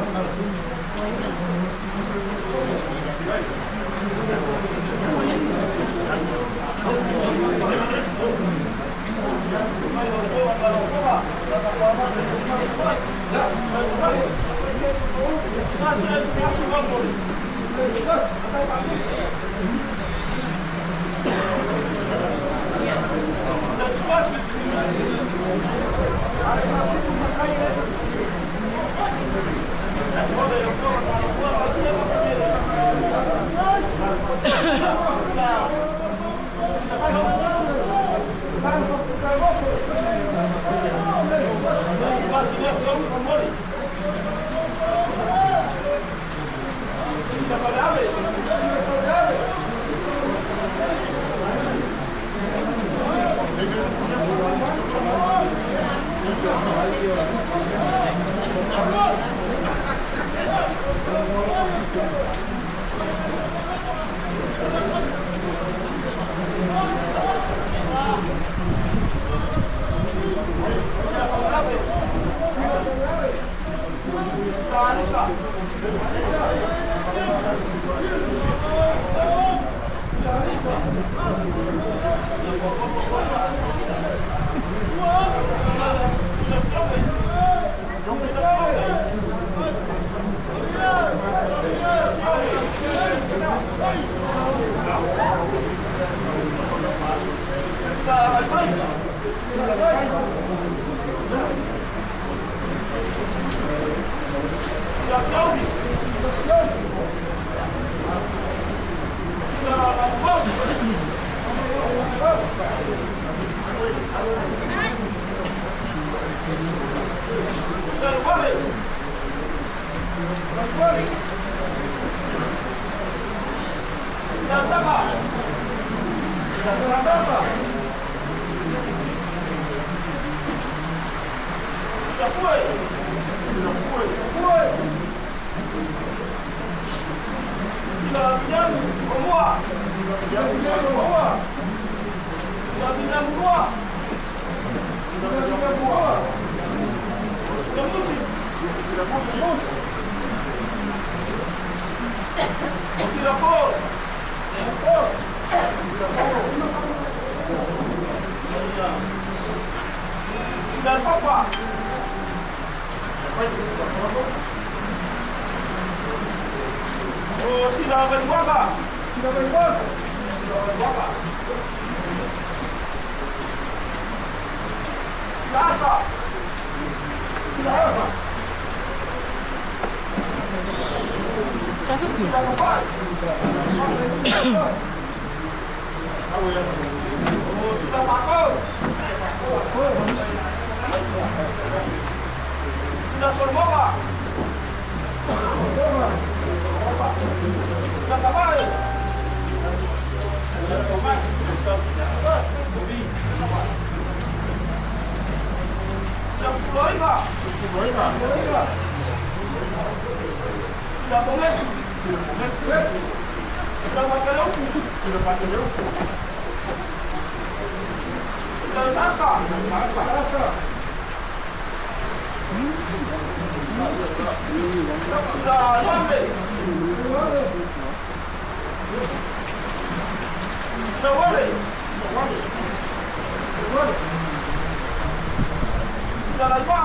Sina Laiva.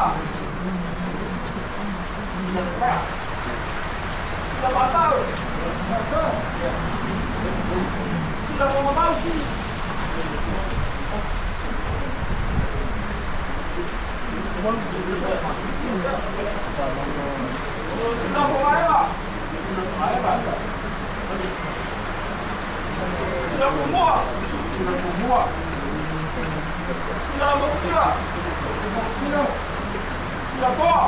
Sina Pasau. Sina Momamausi. Sina Fogaeva. Sina Pumua. Sina Pumua. Sina Mokutia. Sina Toa.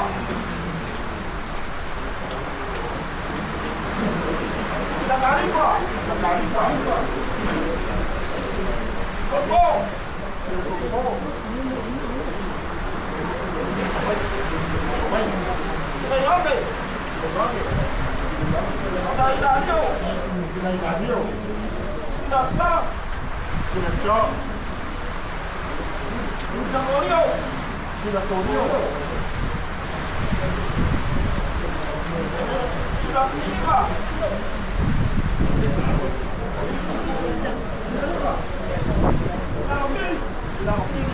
Sina Tarifa. Koko. Sina Yobe. Sina Ilario. Sina Ta. Sina Torio. Sina Fisiga. Sina Mafili.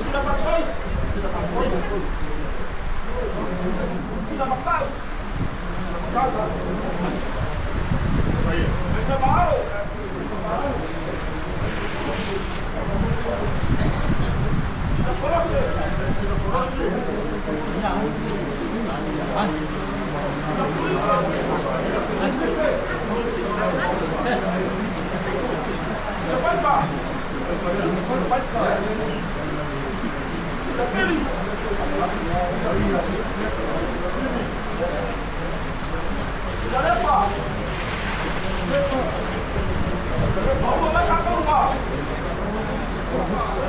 Sina Patoi. Sina Makau. Sina Maao. Sina Kolose. Sina Paipa. Sina Pili. Sina Lepa. Maua mai kakauka.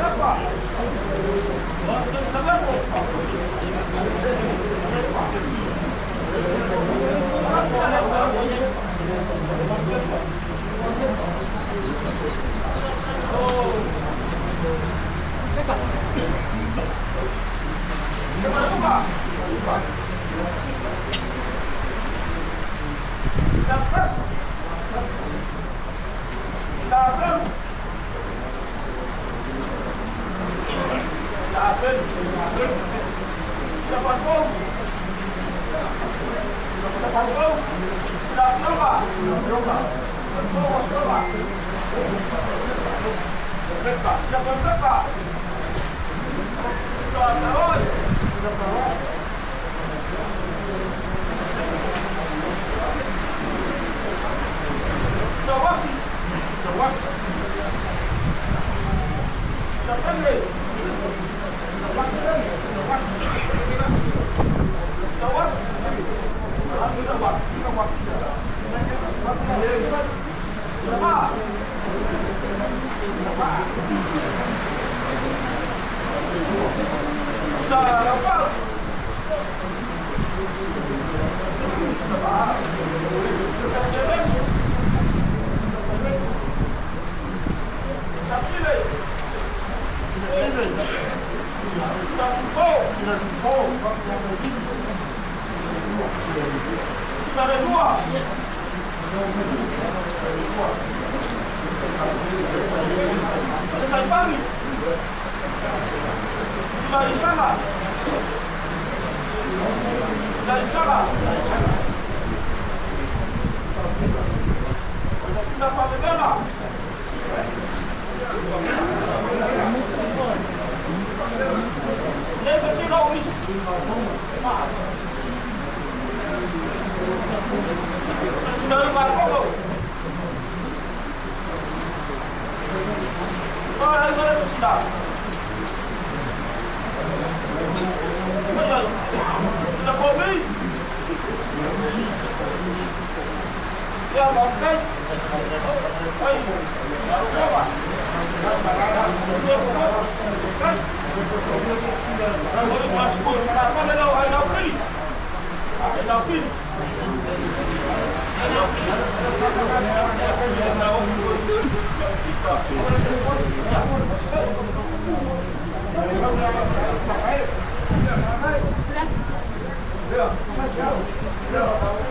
Lepa. Sina Lepo. Yeah.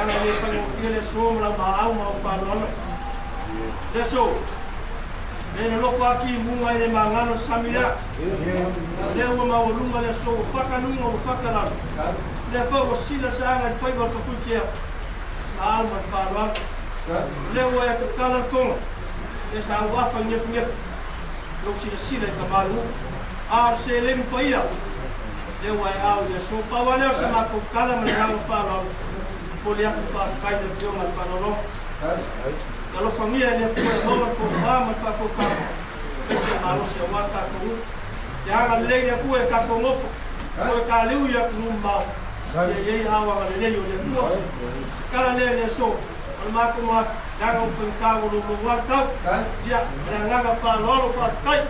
Leaga e le faigofie le aso ma lau maau ma ou faaaloalo. Le aso, le nonofo aki i muga i le magano le sami lea. Lea ua maualuga le aso ua fakaluga ua fakalalo. Lea foi ua sila le saaga i le faiva o le Tapuikea. Na al ma le faaaloalo. Lea ua e tatala le toga, lea sa ou afa i nefunefu. Lou silasila i tamaluu. A o le seleni paia, lea ua e ao i le aso. Pau lava lea o se matou tala ma le agaga faaaloalo, momoli atu le faafetai i le Afioga i le Faaaloaloga. Ia alofagia e le Atua e maua le tofa ma le faafogafoga, aemaise le malosi aua le tatou nuu. Ia agalelei le Atua i tatou nofo, toe taliu i atunuu mamao, ia i ai aao agalelei o le Atua. Tala lea i le aso, o le matou atu, leaga ua faigata ua loulou le tau. Ia, ma le agaga faaaloalo, faafetai.